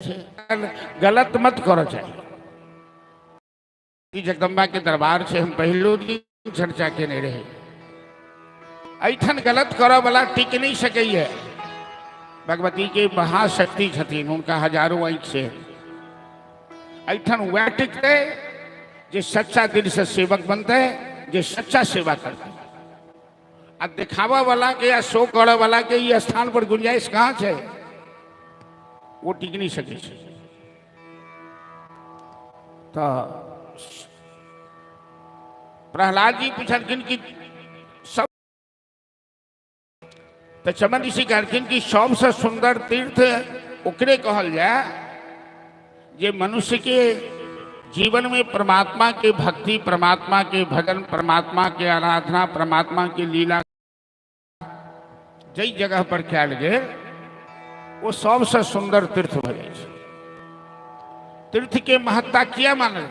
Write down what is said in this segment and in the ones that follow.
छै। गलत मत करऽ चाही। ई जगदम्बा के दरबार छै, हम पहिलो दिन चर्चा केने रही। एहिठाम गलत करऽ वाला टिक नहि सकैए। भगवती के महाशक्ति छथिन, हुनका हजारों आँखि छै। एहिठाम वएह टिकतै जे सच्चा दिल से सेवक बनतै, जे सच्चा सेवा करतै। आ देखाबऽ वाला के या शो करऽ वाला के ई स्थान पर गुंजाइश कहाँ छै? ओ टिक नहि सकै छै। तऽ प्रहलाद जी पुछलखिन कि सब, तऽ चमन ऋषि कहलखिन कि सबसँ सुन्दर तीर्थ ओकरे कहल जाय जे मनुष्य के जीवन में परमात्मा के भक्ति, परमात्मा के भजन, परमात्मा के आराधना, परमात्मा के लीला जाहि जगह पर कयल गेल, ओ सबसँ सुन्दर तीर्थ भऽ जाइ छै। तीर्थ के महत्ता किया मानल?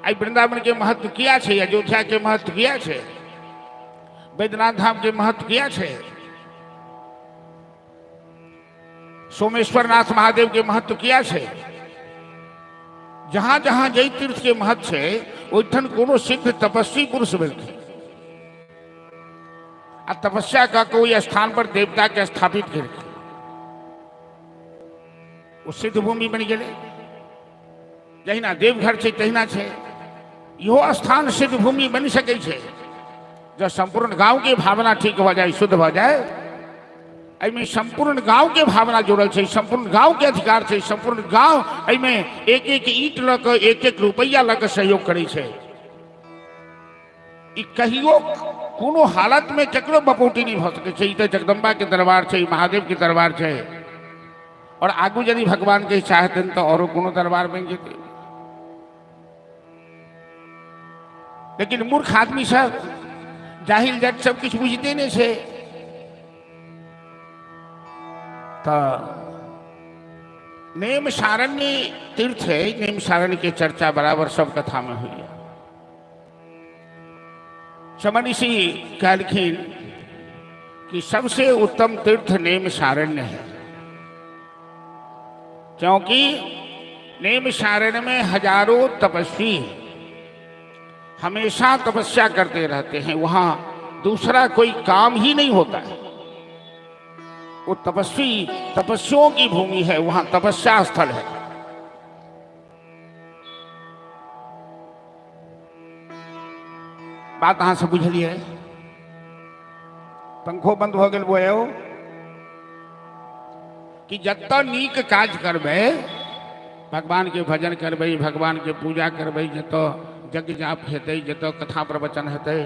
आइ वृंदावन के महत्व किया छै? अयोध्या के महत्व किया छै? बैद्यनाथ धाम के महत्व किया छै? सोमेश्वर नाथ महादेव के महत्व किया छै? जहां जहां जय तीर्थ के महत्व छै, ओहिठाम कोनो सिद्ध तपस्वी पुरुष भेलखिन आ तपस्या कऽ के ओहि स्थान पर देवता के स्थापित केलखिन, ओ सिद्ध भूमि बनि गेलै। जहिना देवघर छै तहिना छै इहो स्थान, सिद्ध भूमि बनि सकै छै जब सम्पूर्ण गाँव के भावना ठीक भऽ जाय, शुद्ध भऽ जाय। एहिमे सम्पूर्ण गाँव के भावना जुड़ल छै, सम्पूर्ण गाँव के अधिकार छै, सम्पूर्ण गाँव एहिमे एक एक ईंट लऽ कऽ, एक एक रुपैआ लऽ कऽ सहयोग करै छै। ई कहियो कोनो हालत में ककरो बपौटी नहीं भऽ सकै छै। ई तऽ जगदम्बा के दरबार छै, ई महादेव के दरबार छै और आगू यदि भगवान के इच्छा हेतनि तऽ औरो कोनो दरबार बनि जेतै। लेकिन मूर्ख आदमी सब, जाहिल जट सब किछु बुझिते नहि छै। तऽ नेमसारण्य तीर्थ है, नेमसारण्य के चर्चा बराबर सब कथा में होइए। चमन ऋषि कहलखिन कि सबसे उत्तम तीर्थ नेमिषारण्य है, क्योंकि नेमिषारण्य में हजारों तपस्वी हमेशा तपस्या करते रहते हैं, वहां दूसरा कोई काम ही नहीं होता है। वो तपस्वी तपस्वियों की भूमि है, वहां तपस्या स्थल है। बात अहाँ सब बुझलियै? पंखो बंद भऽ गेल। बोयो कि जतऽ नीक काज करबै, भगवान के भजन करबै, भगवान के पूजा करबै, जतऽ यज्ञ जाप हेतै, जतऽ कथा प्रवचन हेतै,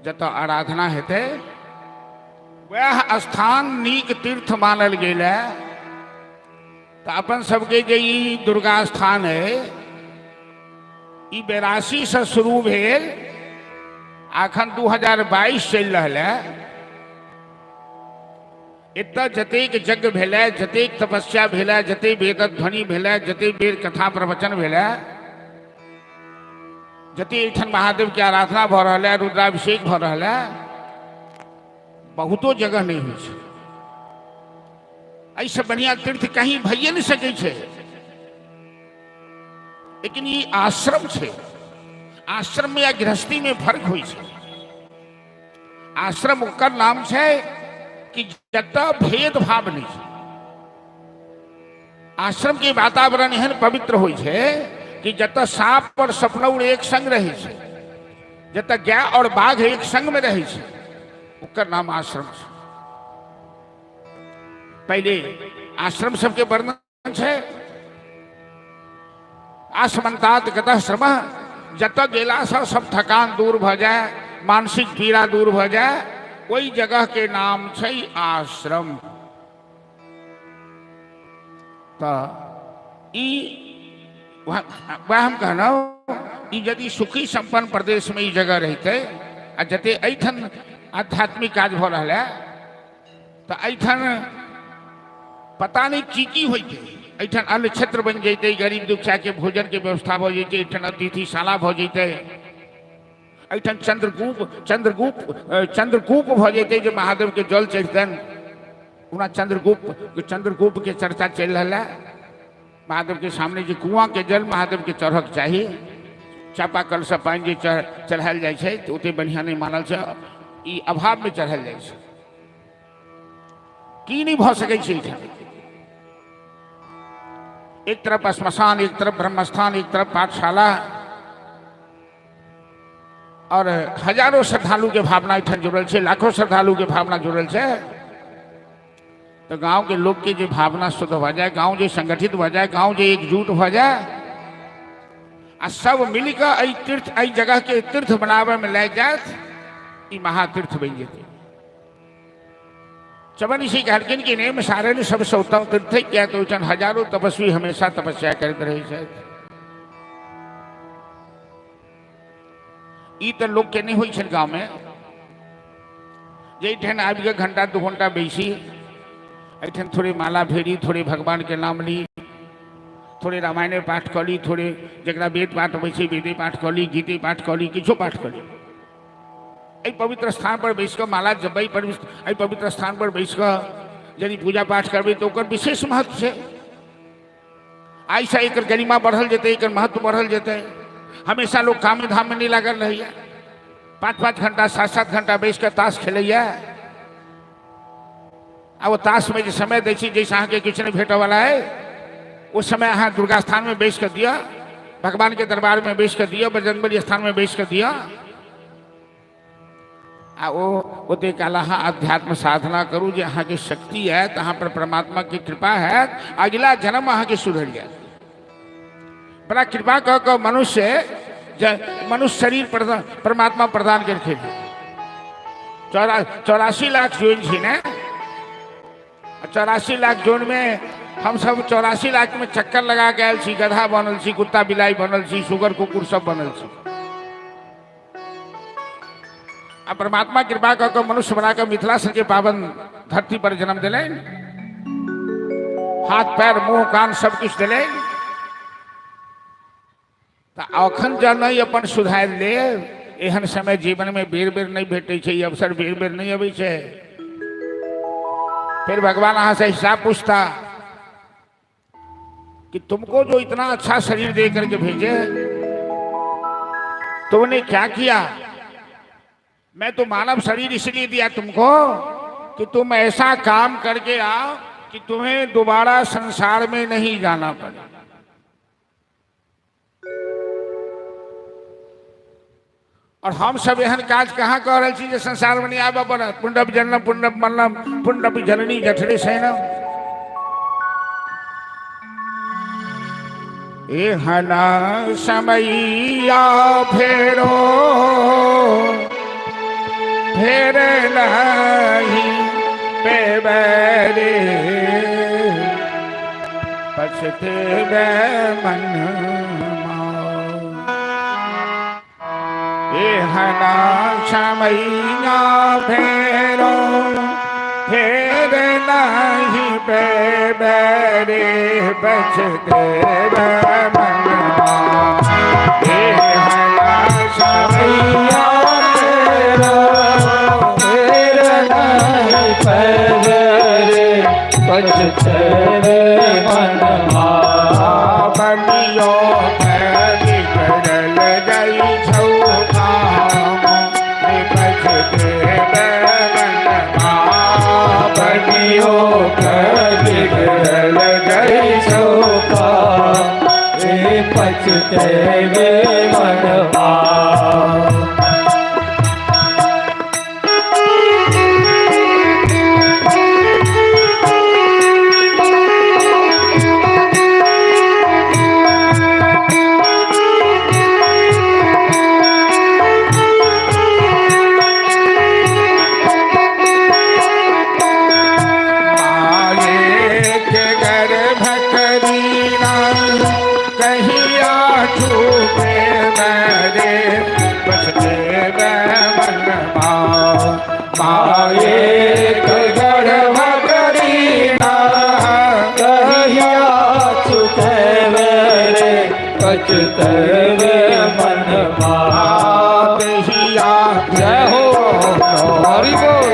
जतऽ आराधना हेतै, वएह स्थान नीक तीर्थ मानल गेल है। तऽ अपन सबके जे ई दुर्गा स्थान है, ई 82 से शुरू भेल, अखन 2022 चलि रहल है। एतऽ जतेक यज्ञ भेलै, जतेक तपस्या भेलै, जतेक वेदक ध्वनि भेलै, जतेक बेर कथा प्रवचन भेलै, जतेक एहिठाम महादेवके आराधना भऽ रहल है, रुद्राभिषेक भऽ रहल है, बहुतो जगह नहि होइ छै। एहिसँ बढ़िआँ तीर्थ कहीं भइए नहि सकै छै। लेकिन ई आश्रम छै। आश्रम में या गृहस्थी में फर्क होइ छै। आश्रम ओकर नाम छै कि जतऽ भेदभाव नहि छै। आश्रम के वातावरण एहन पवित्र होइ छै कि जतऽ साँप और सपनौर एक संग रहै छै, जतऽ गाय और बाघ एक संग में रहै छै, ओकर नाम आश्रम छै। पहिले आश्रम सबके वर्णन छै, आश्रमंतात गतः श्रम, जतऽ गेलासँ सब थकान दूर भऽ जाय, मानसिक पीड़ा दूर भऽ जाय, ओहि जगह के नाम छै आश्रम। तऽ ई वएह हम कहलहुँ, ई यदि सुखी संपन्न प्रदेशमे ई जगह रहितै आ जते एहिठाम आध्यात्मिक काज भऽ रहल है, तऽ एहिठाम पता नहि की की होइतै। एहिठाम अन्न क्षेत्र बनि जैतै, गरीब दुखियाके भोजनके व्यवस्था भऽ जैतै, एहिठाम अतिथिशाला भऽ जैतै, एहिठाम चंद्रकूप चंद्रकूप चंद्रकूप भऽ जैतै जे महादेवके जल चढ़ितनि। ओना चंद्रकूप चंद्रकूपके चर्चा चलि रहल है। महादेव के सामने जे कुआं के जल महादेव के चढ़क चाही। चापाकल से पानि जे चढ़ायल जाइ छै तऽ ओते बढ़िआँ नहि मानल छै, ई अभावमे चढ़ायल जाइ छै। की नहि भऽ सकै छै एहिठाम? एक तरफ श्मशान, एक तरफ ब्रह्मस्थान, एक तरफ पाठशाला, और हजारों श्रद्धालु के भावना एहिठाम जुड़ल छै, लाखों श्रद्धालु के भावना जुड़ल छै। तऽ गाँव के लोग के जे भावना शुद्ध भऽ जाय, गाँव जे संगठित भऽ जाय, गाँव जे एकजुट भऽ जाय आ सब मिल कऽ एहि तीर्थ, एहि जगह के तीर्थ बनाबे में लागि जायत, ई महातीर्थ बनि जेतै। चमन ऋषि कहलखिन कि नेम सारण्य सबसँ उत्तम तीर्थ है, किया तऽ ओहिठाम हजारों तपस्वी हमेशा तपस्या करैत रहै छथि। ई तऽ लोकके नहि होइ छनि गाँवमे जे एहिठाम आबि कऽ घंटा 2 घंटा बैसी, एहिठाम थोड़े माला फेरी, थोड़े भगवानके नाम ली, थोड़े रामायणे पाठ कऽ ली, थोड़े जकरा वेद पाठ अबै छै वेदे पाठ कऽ ली, गीते पाठ कऽ ली, किछो पाठ कऽ ली। एहि पवित्र स्थान पर बैस कऽ माला जपबै, एहि पवित्र स्थान पर बैस कऽ यदि पूजा पाठ करबै तऽ ओकर विशेष महत्व छै। आइसँ एकर गरिमा बढ़ल जेतै, एकर महत्व बढ़ल जेतै। हमेशा लोग कामे धाममे नहि लागल रहैया, 5-5 घंटा 7-7 घंटा बैस कऽ ताश खेलैया, आ ओ ताशमे जे समय दै छी जाहिसँ अहाँके किछु नहि भेटयवला अइ, ओ समय अहाँ दुर्गा स्थानमे बैस कऽ दिअ, भगवानके दरबारमे बैस कऽ दिअ, बजरंगबली स्थानमे बैस कऽ दिअ, आ ओ ओते काल अहाँ अध्यात्म साधना करू जे अहाँके शक्ति आयत, अहाँ पर परमात्माके कृपा हैत, अगिला जन्म अहाँके सुधरि जायत। बड़ा कृपा कऽ कऽ मनुष्य मनुष्य शरीर परमात्मा प्रदान केलखिन। 84 लाख जोन छै ने, 84 लाख जोन में हम सब 84 लाख में चक्कर लगा के आयल छी, गधा बनल छी, कुत्ता बिलाई बनल छी, सुगर कुकुर सब बनल छी। आ परमात्मा कृपा कऽ कऽ मनुष्य बना कऽ मिथिला के पावन धरती पर जन्म देलनि, हाथ पैर मुंह कान सब किछु देलनि। तऽ अखन जँ नहि अपन सुधारि लेब, एहन समय जीवन में बेर बेर नहि भेटै छै, ई अवसर बेर बेर नहि अबै छै। फिर भगवान अहाँ से हिसाब पूछता कि तुमको जो इतना अच्छा शरीर दे करके भेजे, तुमने क्या किया? मैं तो मानव शरीर इसलिए दिया तुमको कि तुम ऐसा काम करके आओ कि तुम्हें दोबारा संसार में नहीं जाना पड़े। और हम सब एहन काज कहाँ कऽ रहल छी जे संसार में नहीं आबऽ पड़त? पुण्डप जननम पुण्डप मरणम पुण्डप जननी जठरे शयनम। एहन समैया फेरो फेर नहीं पेबरे पछतेबे मन। एहन समैया फेरो फेर नहीं पेबरे पछतेबे मन। एहन समैया फेरो फेर नहीं पेबरे पछतेबे मनमा। बनियो बिगड़ल जाइ छौ काम पछतेबे मनमा। बनियो बिगड़ल जाइ छौ काम रे पछतेबे मनमा। माये के गर्भ करीना कहिया छूटे मेरे पछतेबे मनमा। माये गर्भ करीना कहिया चुकेबे रे पछतेबे मनमा। कहिया जय हो, हरि बोल।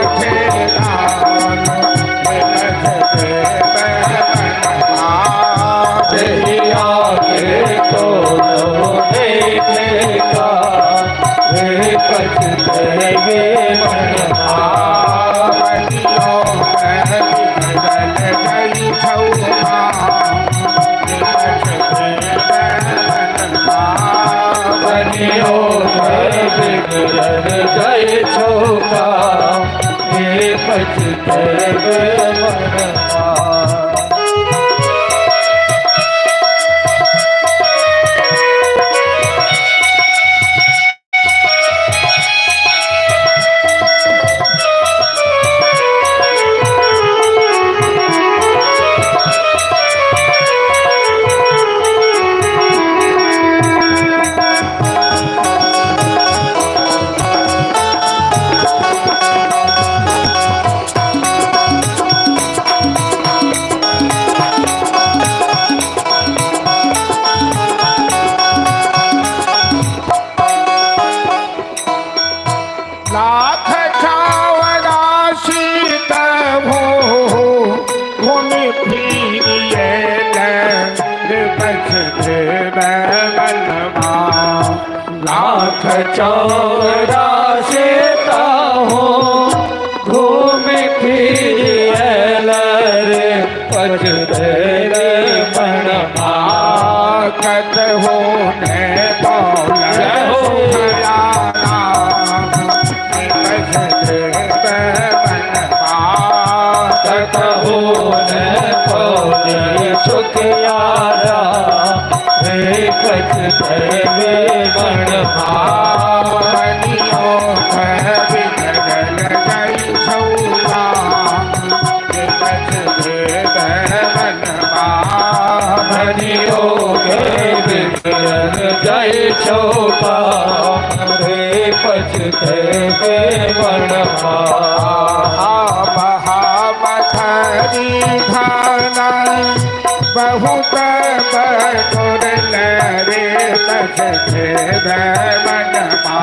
पछतेबे मनमा। लाख 84 तभो घूमि फिरिए मनमा। लाख 84 ताहो घूम फिर आयल रे पछतेबे मनमा। कत हो ने जय हो। कहो न पौने सुख यारा रे पछतेबे मनमा। धनियो के बिगड़न जय चौपा रे पछतेबे मनमा। बहुत बटोर रे पछते मनमा।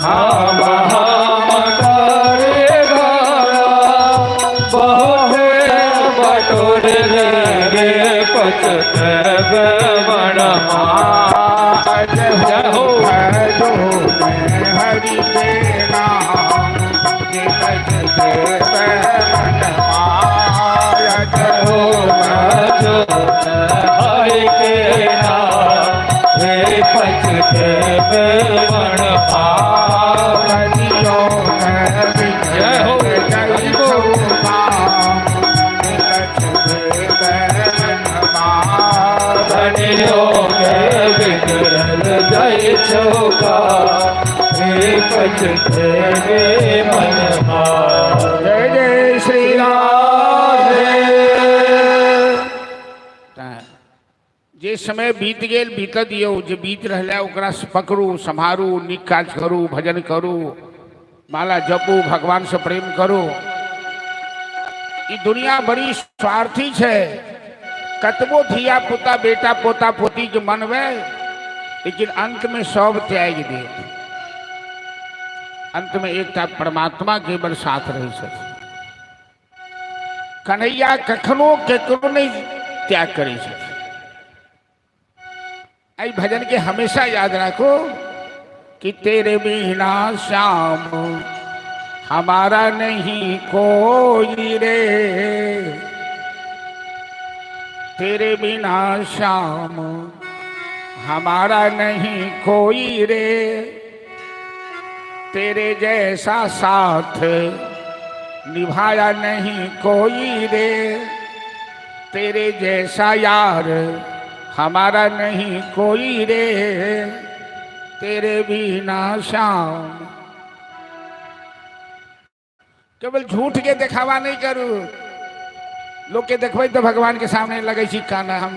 हम हम करे घरा बहुत बटोर रे पछतेबे मनमा। जय हो। हरि के नाम पछते मनमा। हो जो हरि के नाम रे पछतेबे मनमा। जय हो। हरि बोल। धनियो के बिगड़ल जय चौका रे पछतेबे मनमा। जय जय श्री राधे। जे समय बीत गेल बीत दियौ, जे बीत रहल है ओकरा पकड़ू, सम्हारू, नीक काज करू, भजन करू, माला जपू, भगवान से प्रेम करू। ई दुनिया बड़ी स्वार्थी छै। कतबो धिया पुता बेटा पोता पोती के मनबै, लेकिन अंत में सब त्याग देत। अंत में एकटा परमात्मा केवल साथ रहै छथिन। कन्हैया कखनो केकरो नहीं त्याग करै छथिन। एहि भजन के हमेशा याद राखो कि तेरे बिना श्याम हमारा नहीं कोई रे, तेरे बिना श्याम हमारा नहीं कोई रे, तेरे जैसा साथ निभाया नहीं कोई रे, तेरे जैसा यार हमारा नहीं कोई रे, तेरे बिना श्याम। केवल झूठ के देखावा नहीं करू। लोग के देखबै तऽ भगवान के सामने लगै छी काना। हम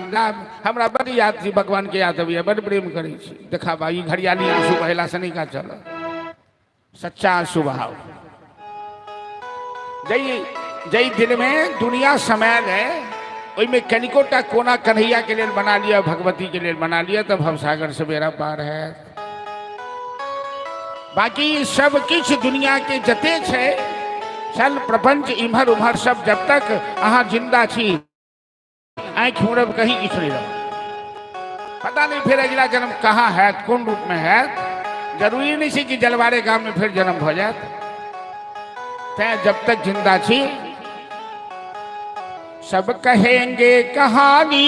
हमरा बड़ याद छी, भगवान के याद अबैया, बड़ प्रेम करै छी। देखावा ई घड़ियाली आंसू बहेला से नहीं का चल, सच्चा आंसू बहाओ। जई जई दिन में दुनिया समायल है ओहिमे कनिको टा कोना कन्हैया के लेल बना लिया, भगवती के लेल बना लिया, तब भवसागर से बेड़ा पार है। बाकी सब किछु दुनिया के जते छै छल प्रपंच इम्हर उम्हर सब, जब तक अहाँ जिंदा छी आँखि मुड़ब कहीं किछु नहीं रहत। पता नहीं फिर अगला जन्म कहाँ है, कोन रूप में है। जरूरी नहीं छै कि जलवारे गाम में फिर जन्म भऽ जायत। तैं जब तक जिंदा छी सब कहेंगे कहानी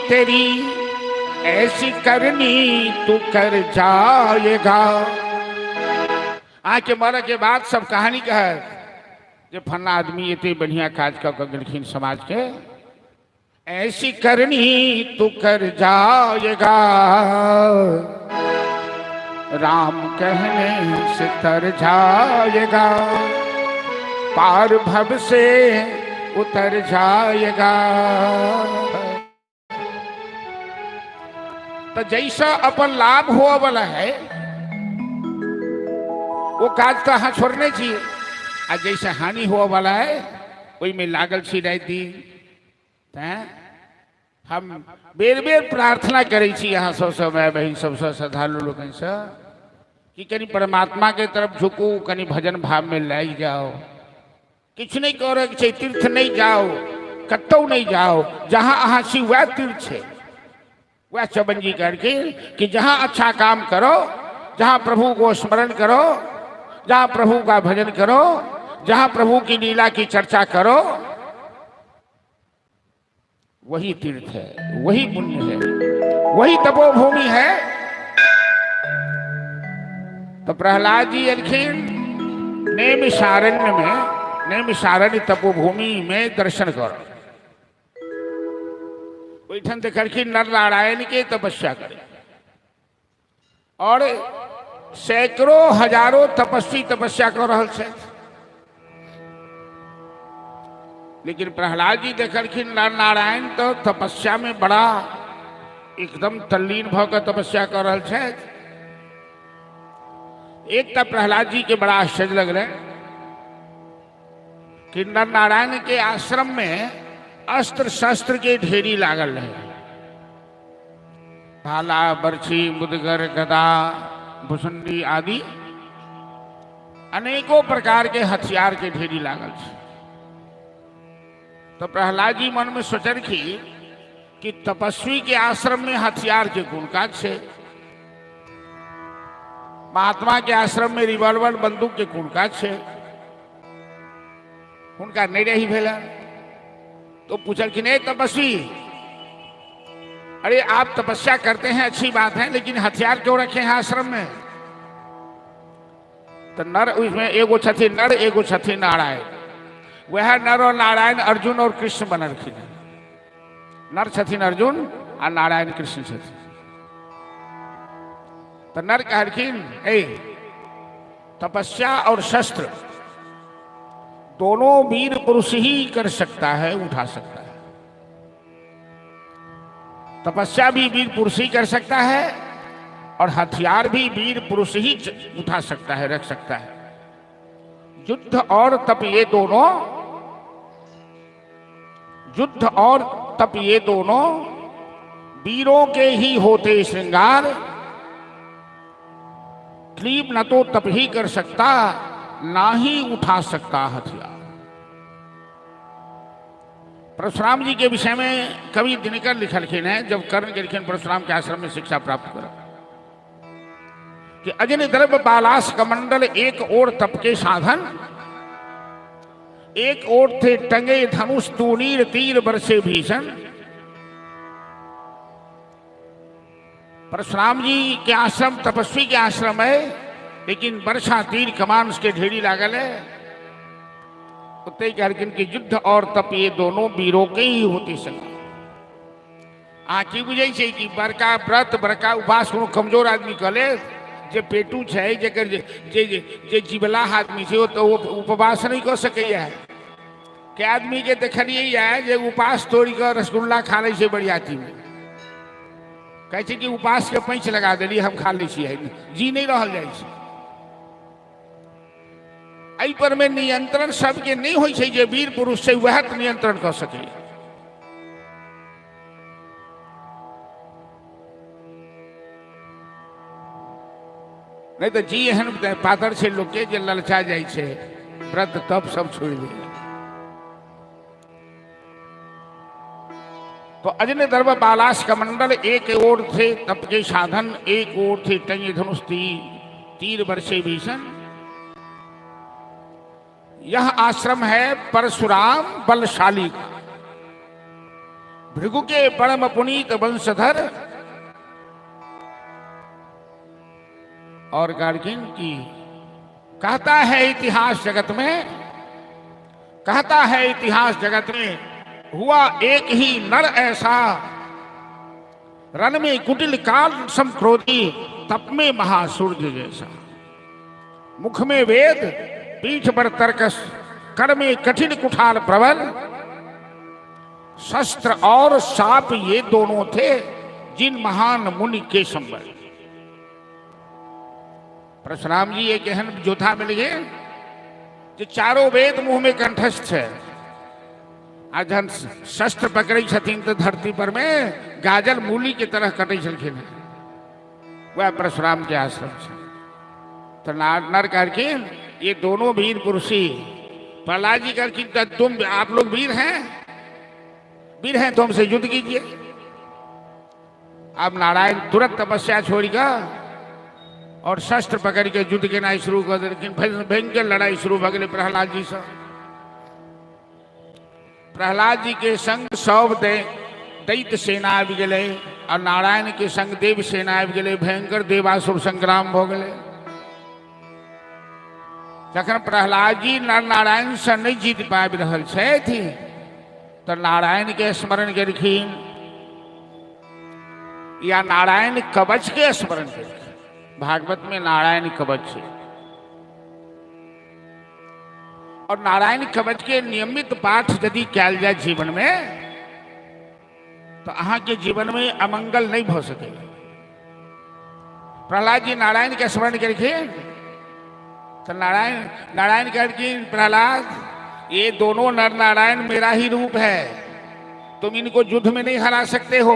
तेरी, ऐसी करनी तू कर जाएगा। आके मरे के बाद सब कहानी कहे जे फलना आदमी एते बढ़िया काज कऽ कऽ गेलखिन समाजके। ऐसी करनी तू कर जाएगा, राम कहने से तर जाएगा, पार भव से उतर जाएगा। तो जैसा अपन लाभ हुआ वाला है वो काज तो अहाँ छोड़ने छी, आ जैसे हानि हुआ वाला है ओहिमे लागल छी राति दिन। तैं हम बेर बेर प्रार्थना करै छी अहाँ सबसँ, माय बहिन सबसँ, श्रद्धालु लोकनिसँ कि कनि परमात्मा के तरफ झुकू, कनि भजन भाव में लागि जाओ। किछु नहि करैके छै, तीर्थ नहि जाओ, कतहु नहि जाओ, जहाँ अहाँ छी वएह तीर्थ छै। वह चवन जी करके कि जहाँ अच्छा काम करो, जहाँ प्रभु को स्मरण करो, जहाँ प्रभु का भजन करो, जहाँ प्रभु की लीला की चर्चा करो, वही तीर्थ है, वही पुण्य है, वही तपोभूमि है। तो प्रहलाद जी एलखिन नैमिषारण्य में, नैमिषारण्य तपोभूमि में दर्शन करो। ओहिठाम देखलखिन नर नारायण के तपस्या करे और सैकड़ों हजारों तपस्वी तपस्या कर रहल छथि। लेकिन प्रहलाद जी देखलखिन नर नारायण तो तपस्या में बड़ा एकदम तल्लीन भऽ कऽ तपस्या कर रहल छथि। एक तऽ प्रहलाद जी के बड़ा आश्चर्य लगलै कि नर नारायण के आश्रम में अस्त्र शस्त्र के ढेरी लागल रहे, भाला, बर्छी, मुदगर, गदा, भुसुंडी आदि अनेकों प्रकार के हथियार के ढेरी लागल छै। तो प्रहलाद जी मन में सोचलखिन कि तपस्वी के आश्रम में हथियार के कोन काज छै, महात्मा के आश्रम में रिवॉल्वर बंदूक के कोन काज छै। हुनका नहि रही भेल तो पूछलखिन, ए तपस्वी, अरे आप तपस्या करते हैं, अच्छी बात है, लेकिन हथियार क्यों रखे हैं आश्रम में? तो नर उसमें एगो छथिन नर, एगो छथिन नारायण। वह नर और नारायण अर्जुन और कृष्ण बनलखिन। नर छथिन अर्जुन आ नारायण कृष्ण छथिन। तो नर कहलखिन, ए तपस्या और शस्त्र दोनों वीर पुरुष ही कर सकता है, उठा सकता है। तपस्या भी वीर पुरुष ही कर सकता है और हथियार भी वीर पुरुष ही उठा सकता है, रख सकता है। युद्ध और तप ये दोनों, युद्ध और तप ये दोनों वीरों के ही होते श्रृंगार। क्लीब न तो तप ही कर सकता, ना ही उठा सकता हथियार। परशुराम जी के विषय में कवि दिनकर लिखलखिन है, जब कर्ण गेलखिन परशुराम के आश्रम में शिक्षा प्राप्त कर, कि अजन द्रव्य बालास कमंडल एक और तप के साधन, एक ओर थे टंगे धनुष तूनीर तीर बरसे भीषण। परशुराम जी के आश्रम तपस्वी के आश्रम है, लेकिन वर्षा तीर कमान उसके ढेरी लागल है। ओतहि कहलखिन कि युद्ध और तप ये दोनों वीरों के ही होते सका। अहाँ की बुझै छै कि बड़का व्रत बड़का उपवास कोनो कमजोर आदमी कऽ लेत? जे पेटू छै, जेकर जे जे जे जीवला आदमी छै, ओ तऽ ओ उपवास नहि कऽ सकैया। कै आदमी के देखलियै या जे उपास तोड़ि कऽ रसगुल्ला खा लै छै बरियातीमे, कहै छै कि उपास के पैंच लगा देलियै, हम खा लै छियै, जी नहि रहल जाइ छै। एहि पर मे नियंत्रण सबके नहि होइ छै, जे वीर पुरुष छै वएह तऽ नियंत्रण कऽ सकैया। नहि तऽ जी एहन पातर छै लोकके जे ललचा जाइ छै, व्रत तप सब छोड़ि दै। तो अजन दर्भ बालास कमंडल एक ओर थे तप के साधन, एक ओर थे टंगे धनुष तीर बरसे भीषण। यह आश्रम है परशुराम बलशाली का, भृगु के परम पुनीत वंशधर। और गार्जियन की कहता है इतिहास जगत में कहता है इतिहास जगत में, हुआ एक ही नर ऐसा, रण में कुटिल काल सम क्रोधी, तप में महासूर्य जैसा। मुख में वेद, पीठ पर तरकस, कर में कठिन कुठार प्रबल, शस्त्र और साप ये दोनों थे जिन महान मुनि के संबल। परशुराम जी एक एहन योद्धा मिल गए जे चारों वेद मुंह में कंठस्थ है। आ जहन शस्त्र पकड़ै छथिन तऽ धरती पर में गाजर मूली के तरह कटै छलखिन हेँ। वह परशुराम के आश्रम से तो नर कहलखिन, ये दोनों वीर पुरुषी। प्रहलाद जी कहलखिन, "तो तुम आप लोग वीर हैं, वीर हैं तो हमसे युद्ध कीजिए।" अब नारायण तुरंत तपस्या छोड़कर और शस्त्र पकड़ के युद्ध केनाइ शुरू कर देलखिन। भयंकर लड़ाई शुरू भऽ गेलै प्रहलाद जी से। प्रहलाद जी के संग सब दैत्य सेना आबि गेलै और नारायण के संग देव सेना आबि गेलै। भयंकर देवासुर संग्राम भऽ गेलै। जखन प्रहलाद जी नर नारायण से नहि जीत पाबि रहल छथि तऽ नारायण के स्मरण केलखिन या नारायण कवच के स्मरण केलखिन। भागवत में नारायण कवच है और नारायण कवच के नियमित पाठ यदि कयल जाय जीवन में तो अहाँके जीवन में अमंगल नहीं भऽ सकै। प्रहलाद जी नारायण के स्मरण केलखिन तो नारायण नारायण कहलखिन, प्रहलाद, ये दोनों नर नारायण मेरा ही रूप है। तुम इनको युद्ध में नहीं हरा सकते हो।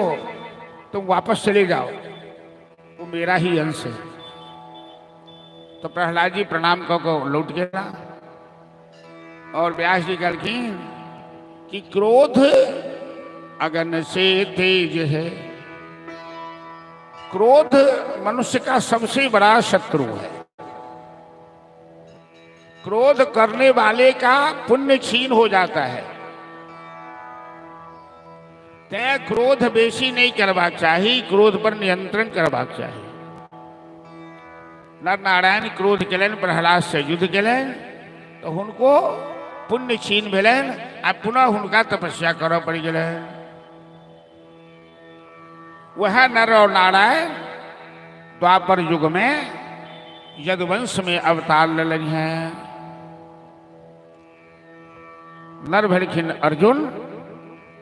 तुम वापस चले जाओ, वो मेरा ही अंश है। तो प्रहलाद जी प्रणाम कऽ कऽ लौट गया। और व्यास जी कहलखिन कि क्रोध अगन से तेज है। क्रोध मनुष्य का सबसे बड़ा शत्रु है। क्रोध करने वाले का पुण्य क्षीण हो जाता है। तैं क्रोध बेसी नहीं करबाक चाही, क्रोध पर नियंत्रण करबाक चाही। नर नारायण क्रोध केलनि, प्रहलाद से युद्ध केलनि तऽ हुनको पुण्य क्षीण भेलनि आ पुनः हुनका तपस्या करऽ पड़ि गेलनि। वह नर और नारायण द्वापर युग में यदुवंश में अवतार लेलनि हैं। नर भेलखिन अर्जुन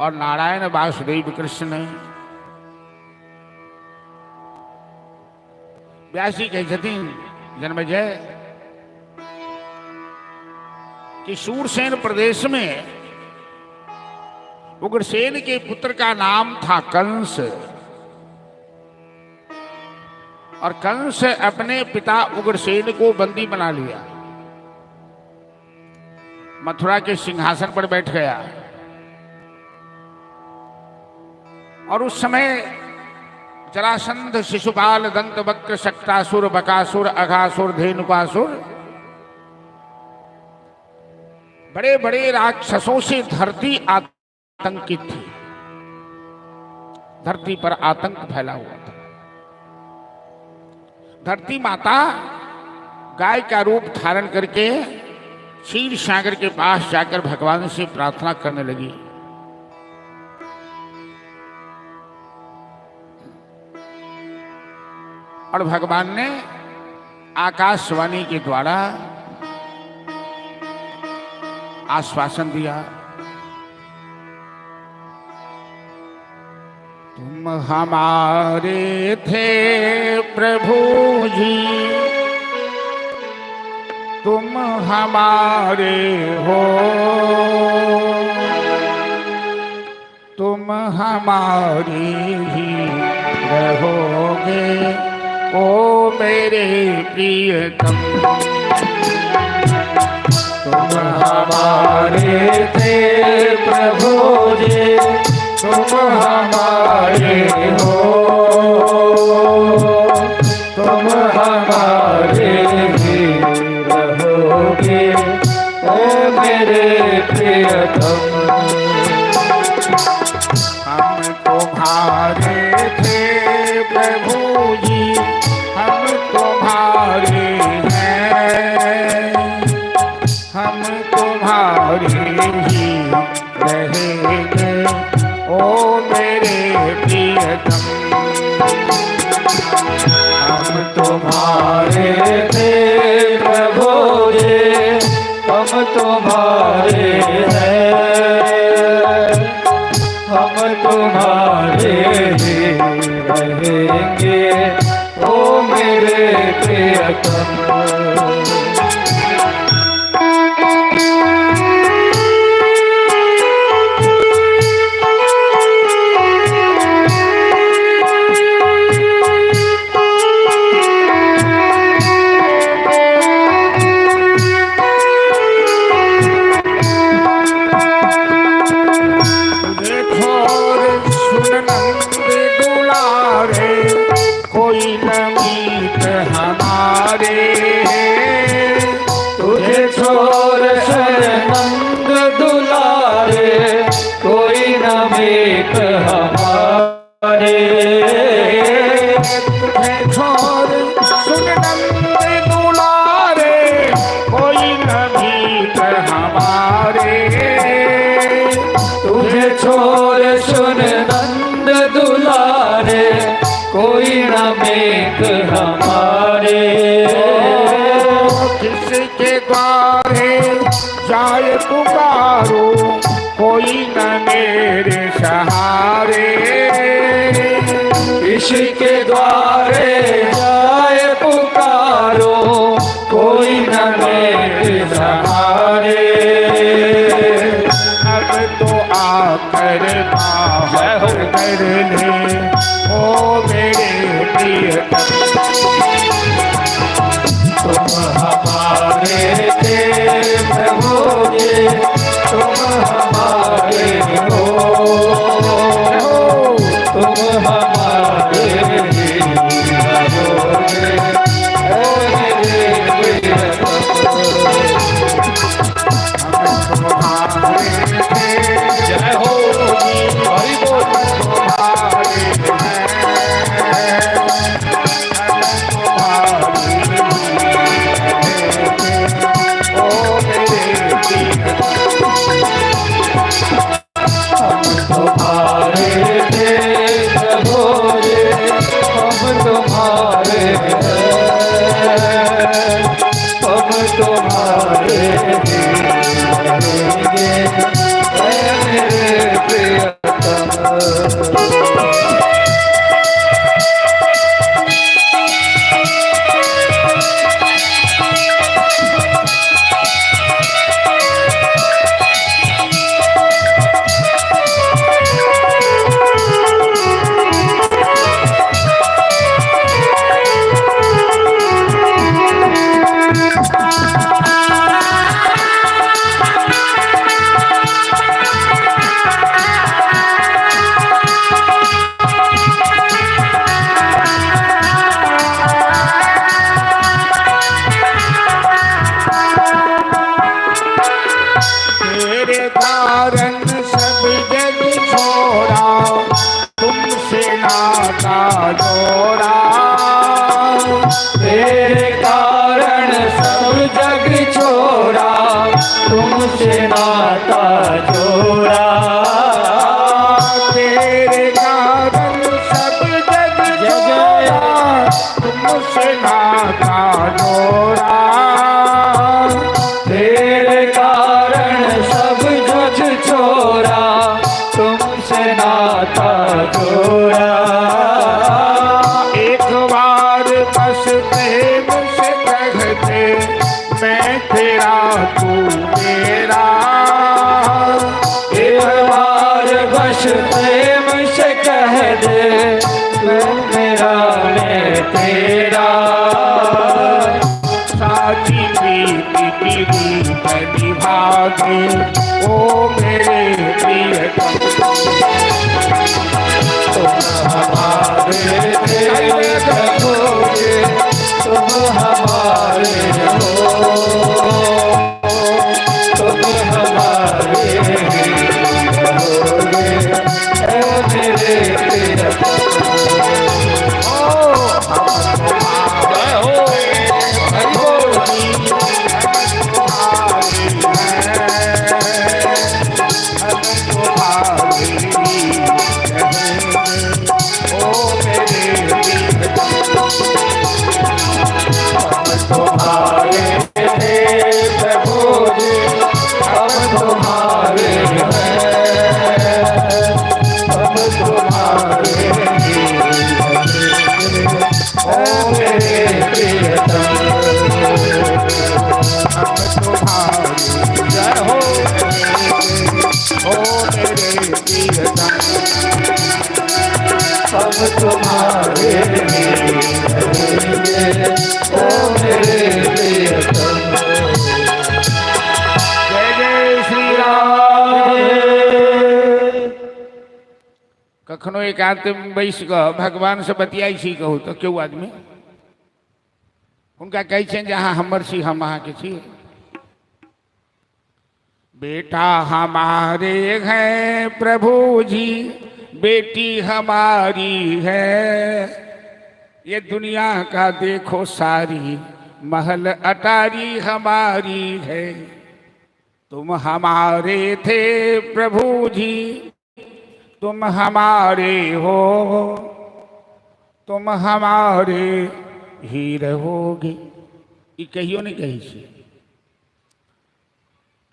और नारायण वासुदेव कृष्ण। व्यास जी कहै छथिन जन्मेजय कि सूरसेन प्रदेश में उग्रसेन के पुत्र का नाम था कंस और कंस अपने पिता उग्रसेन को बंदी बना लिया, मथुरा के सिंहासन पर बैठ गया। और उस समय जरासंध, शिशुपाल, दंत वक्र, शक्तासुर, बकासुर, अघासुर, धेनुकासुर, बड़े बड़े राक्षसों से धरती आतंकित थी। धरती पर आतंक फैला हुआ था। धरती माता गाय का रूप धारण करके क्षीर सागर के पास जाकर भगवान से प्रार्थना करने लगी। और भगवान ने आकाशवाणी के द्वारा आश्वासन दिया, तुम हमारे थे प्रभु जी, तुम हमारे हो, तुम हमारे ही रहोगे, ओ मेरे प्रियतम। तुम हमारे थे प्रभु जी, तुम हमारे हो, तुम हमारे ही रहोगे, ओ मेरे प्रियतम। हम तुम्हारे थे प्रभु जी, हम तुम्हारे हैं, हम तुम्हारे रहेंगे, ओ मेरे प्रियतम। तुझे छोड़ सुन नंद दुलारे, कोई न मीत हमारे। तुझे छोड़ नंद दुलारे, कोई न मीत हमारे। तुझे छोड़ सुन नंद दुलारे, कोई न मीत हमारे। तुझे छोड़ सुन नंद दुलारे, कोई न मीत हमारे। किसके द्वारे जाए पुकारो, कोई न मेरे सहारे। किसके द्वारे जाए पुकारो, कोई न मेरे सहारे। अब तो आकर बाहर कर ले, ओ मेरे प्रियतम। तुम हमारे थे प्रभु जी, तुम हमारे हो, तुम हमारे ही रहोगे, ओ मेरे प्रियतम। हम तुम्हारे थे जय हो, हरि बोल। तुम्हारे हैं, हम तुम्हारे ही, ओ मेरे प्रियतम। हम तुम्हारे थे प्रभु जी, हम तुम्हारे हैं, हम तुम्हारे ही रहेंगे, ऐ मेरे प्रियतम। तेरे कारण सब जग छोड़ा, तुमसे नाता जोड़ा। तेरे कारण सब जग छोड़ा, तुमसे नाता जोड़ा। तेरे कारण सब जग छोड़ा, तुमसे नाता जोड़ा। तेरे कारण सब जग छोड़ा, तुमसे नाता जोड़ा। एक बार बस प्रेम से कहते, मैं तेरा तू मेरा। एक बार बस प्रेम से कह दे, तू मेरा मैं तेरा। साची प्रीति की रीत निभा दे, ओ मेरे प्रियतम। तुम हमारे थे प्रभु जी, तुम हमारे हो, तुम हमारे ही रहोगे, ऐ मेरे प्रियतम। ओ हम जय हो, हरि बोल। तुम्हारे हैं, हम तुम्हारे ही रहेंगे, ओ मेरे प्रियतम। हम तुम्हारे थे प्रभु जी, हम तुम्हारे हैं, हम तुम्हारे ही रहेंगे, हम तुम्हारे ही रहेंगे, ओ मेरे प्रियतम। जय जय श्री राम। राधे। कखनो एकांत में बैस कऽ भगवान से बतियाइ छी कहू तऽ केओ आदमी हुनका कहै छियनि जे अहाँ हमर छी, हम अहाँके छी। बेटा हमारे हैं प्रभु जी, बेटी हमारी है, ये दुनिया का देखो सारी महल अटारी हमारी है। तुम हमारे थे प्रभु जी, तुम हमारे हो, तुम हमारे ही रहोगे। ई कहियो नहीं कहै छी।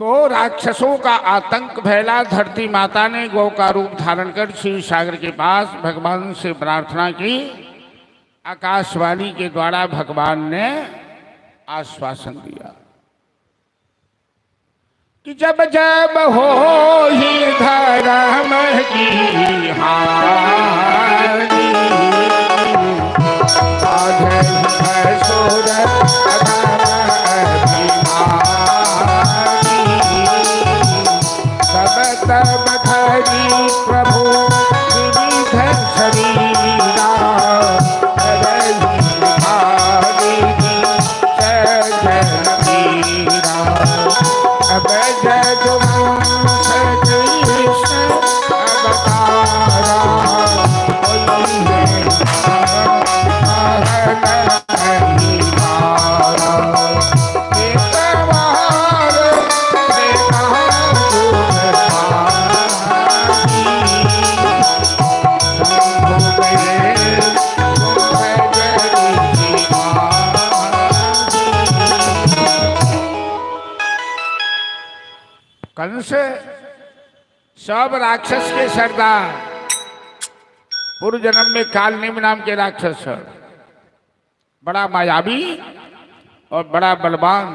तो राक्षसों का आतंक फैला। धरती माता ने गौ का रूप धारण कर क्षीर सागर के पास भगवान से प्रार्थना की। आकाशवाणी के द्वारा भगवान ने आश्वासन दिया कि जब जब हो ही धर्म की हानि, बाधहि असुर अधम अभिमानी, तब तब धरि प्रभु विविध शरीरा, करहि भारी सजन पीरा। अब यदुवंश कृष्ण अवतारा, होई है महल महिमारा। एक बार त्रेता युग आदि, शंभु गए कुंभ जरी आदि। कंस सब राक्षस के सरदार, पूर्व जन्म में कालनेमि नाम के राक्षस है, बड़ा मायावी और बड़ा बलवान।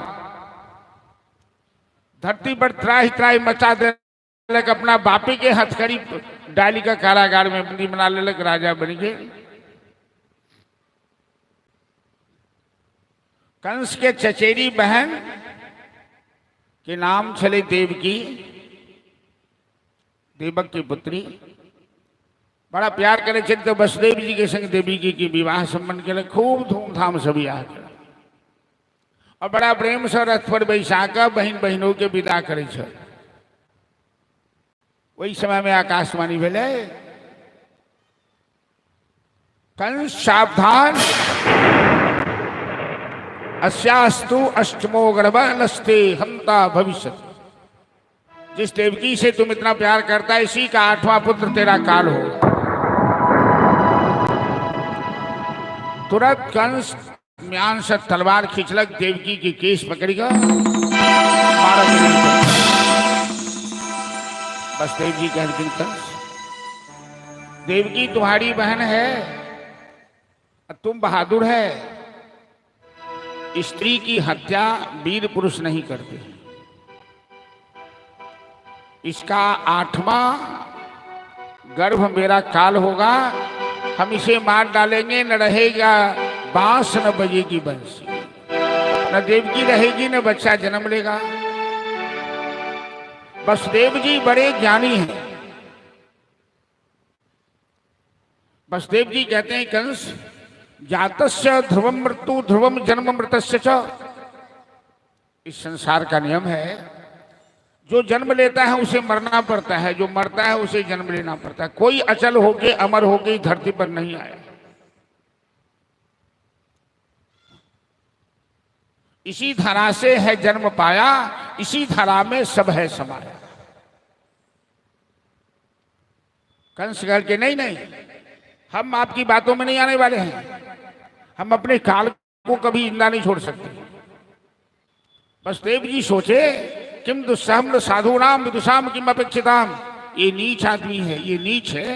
धरती पर त्राही त्राही मचा देलक। अपना बापी के हथकड़ी डाली का कारागार में बंदी बना लेलक, राजा बन गए। कंस के चचेरी बहन के नाम छले देवकी, देवक की पुत्री। बड़ा प्यार करे छे तो वसुदेव जी के संग देवी जी की विवाह संबंध के खूब धूमधाम से विवाह केलक और बड़ा प्रेम से रथ पर बैसा कऽ बहिन बहिनों के विदा करे छल। ओहि समय में आकाशवाणी भेलै, कंस सावधान, अस्यास्तु अष्टमो गर्भनस्ते हंता भविष्य। जिस देवकी से तुम इतना प्यार करता है, इसी का आठवां पुत्र तेरा काल होगा। तुरंत कंस म्यान से तलवार खींचलक, देवकी की केस पकड़ गया। बसदेव जी कहलखिन, कंस, देवकी तुम्हारी बहन है, तुम बहादुर है, स्त्री की हत्या वीर पुरुष नहीं करते। इसका आठवां गर्भ मेरा काल होगा, हम इसे मार डालेंगे, न रहेगा बांस न बजेगी बंसी, न देवकी रहेगी न बच्चा जन्म लेगा। वसुदेव जी बड़े ज्ञानी हैं। वसुदेव जी कहते हैं, कंस, जातस्य ध्रुवम मृत्यु ध्रुवम जन्म मृतस्य च। इस संसार का नियम है, जो जन्म लेता है उसे मरना पड़ता है, जो मरता है उसे जन्म लेना पड़ता है। कोई अचल होके अमर होके धरती पर नहीं आया। इसी धरा से है जन्म पाया, इसी धरा में सब है समाया। कंस कह के, नहीं नहीं, हम आपकी बातों में नहीं आने वाले हैं, हम अपने काल को कभी जिंदा नहीं छोड़ सकते। वसुदेव जी सोचे, किम दुस्सहम साधुनाम विदुषाम किम अपेक्षिताम। ये नीच आदमी है, ये नीच है,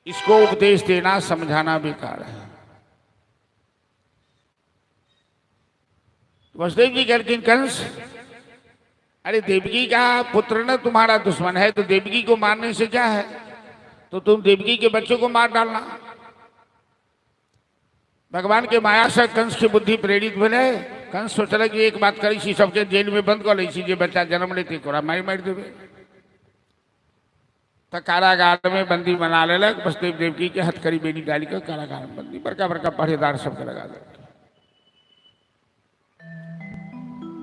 इसको उपदेश देना समझाना बेकार है। वसुदेव जी कहते, कंस, अरे देवकी का पुत्र न तुम्हारा दुश्मन है, तो देवकी को मारने से क्या है? तो तुम देवकी के बच्चों को मार डालना। भगवान के माया से कंस की बुद्धि प्रेरित भेलै। कंस सोचलक कि एक बात करै छी, सबके जेल में बंद कऽ लै छी, जे बच्चा जन्म लेतै ओकरा मारि मारि देबै। तऽ कारागार में बंदी बना लेलक। वसुदेव देवकी के हथकड़ी बेड़ी डालि कऽ कारागार में बंदी, बड़का बड़का पहरेदार सबके लगा देलक।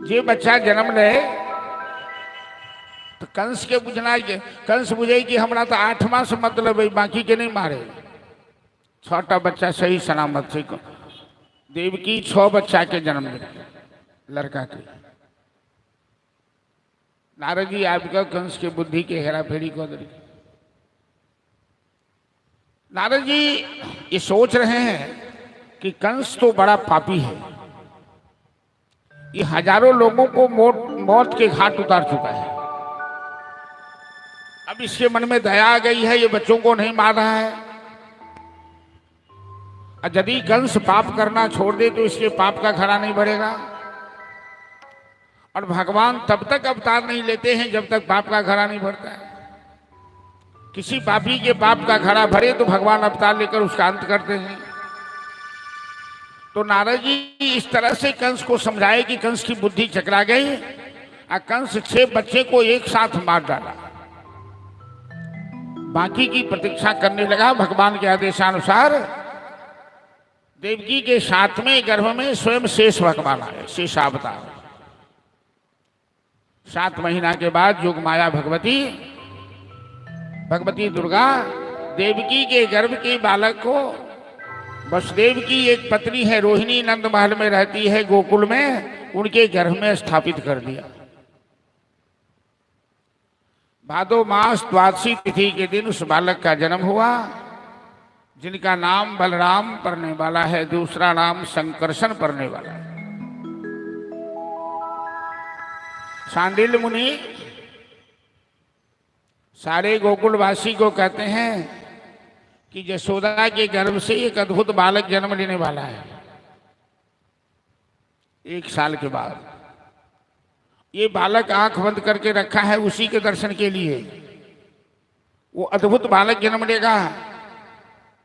जे बच्चा जन्म ले तो कंस के बुझना, कंस बुझे कि हमरा तो 8 मास मतलब है, बाकी के नहीं मारे। 6टा बच्चा सही सलामत छै। देवकी 6 बच्चा के जन्म देलकै लड़का के। नारद जी आबि कऽ कंस के बुद्धि के हेराफेरी कऽ देलकै। नारद जी ये सोच रहे हैं कि कंस तो बड़ा पापी है, ये हजारों लोगों को मौत के घाट उतार चुका है। अब इसके मन में दया आ गई है, ये बच्चों को नहीं मार रहा है। और यदि कंस पाप करना छोड़ दे तो इसके पाप का घड़ा नहीं भरेगा। और भगवान तब तक अवतार नहीं लेते हैं जब तक पाप का घड़ा नहीं भरता है। किसी पापी के पाप का घड़ा भरे तो भगवान अवतार लेकर उसका अंत करते हैं। तो नारद जी इस तरह से कंस को समझाए कि कंस की बुद्धि चकरा गई और कंस 6 बच्चे को एक साथ मार डाला। बाकी की प्रतीक्षा करने लगा। भगवान के आदेशानुसार देवकी के 7वें गर्भ में स्वयं शेष भगवान आए, शेषावतार। 7 महीना के बाद योग माया भगवती, भगवती दुर्गा देवकी के गर्भ के बालक को, वसुदेव की एक पत्नी है रोहिणी, नंद महल में रहती है गोकुल में, उनके गर्भ में स्थापित कर दिया। भादो मास द्वादशी तिथि के दिन उस बालक का जन्म हुआ, जिनका नाम बलराम पड़ने वाला है, दूसरा नाम संकर्षण पड़ने वाला है। सांडिल मुनि सारे गोकुलवासी को कहते हैं कि यशोदा के गर्भ से एक अद्भुत बालक जन्म लेने वाला है। 1 साल के बाद ये बालक आंख बंद करके रखा है उसी के दर्शन के लिए। वो अद्भुत बालक जन्म लेगा,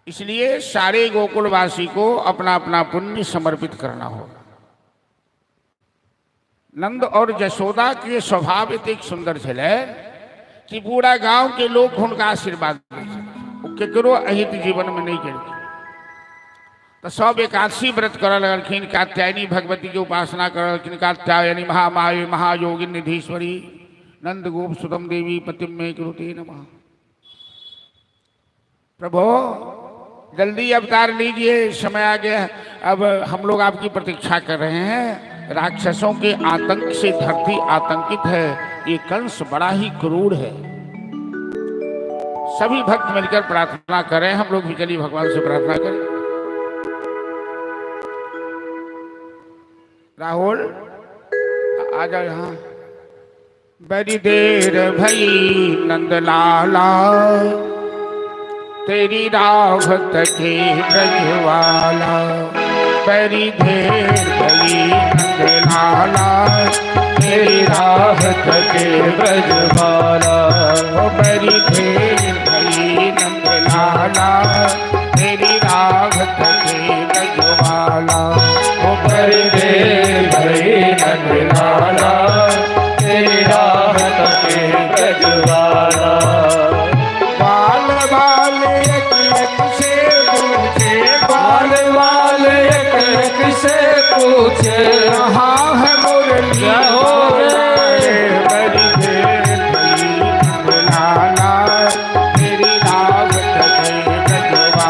इसलिए सारे गोकुलवासी को अपना अपना पुण्य समर्पित करना होगा। नंद और यशोदा के स्वभाव इतने सुंदर छलै कि पूरा गांव के लोग हुनका आशीर्वाद दै छथिन। ओ केकरो अहित जीवन में नहीं केलखिन। तो सब एकादशी व्रत करऽ लगलखिन, कात्यायनी भगवती के उपासना करऽ लगलखिन। कात्यायनी महामाया महायोगिनी निधीश्वरी नंद गोप सुतम देवी पतिम में कुरुते नमः। प्रभु जल्दी अवतार लीजिए, समय आ गया, अब हम लोग आपकी प्रतीक्षा कर रहे हैं। राक्षसों के आतंक से धरती आतंकित है, ये कंस बड़ा ही क्रूर है। सभी भक्त मिलकर प्रार्थना करें, हम लोग भी चलिए भगवान से प्रार्थना करें। राहुल आ जाओ यहाँ। बड़ी देर भई नंदलाला, तेरी राह तके ब्रजवाला। बड़ी देर भई नंदलाला, तेरी राह तके ब्रजवाला। ओ बड़ी देर भई नंदलाला, तेरी राह तके ब्रजवाला। ओ बड़ी देर भई नंदलाला, तेरी राह तके ब्रजवाला। बाल बाल एक एक से पूछे, बाल बाल एक एक से पूछे, कहाँ है मुरली हो रे। बड़ी देर भई नंदलाला, तेरी राह तके ब्रजवाला।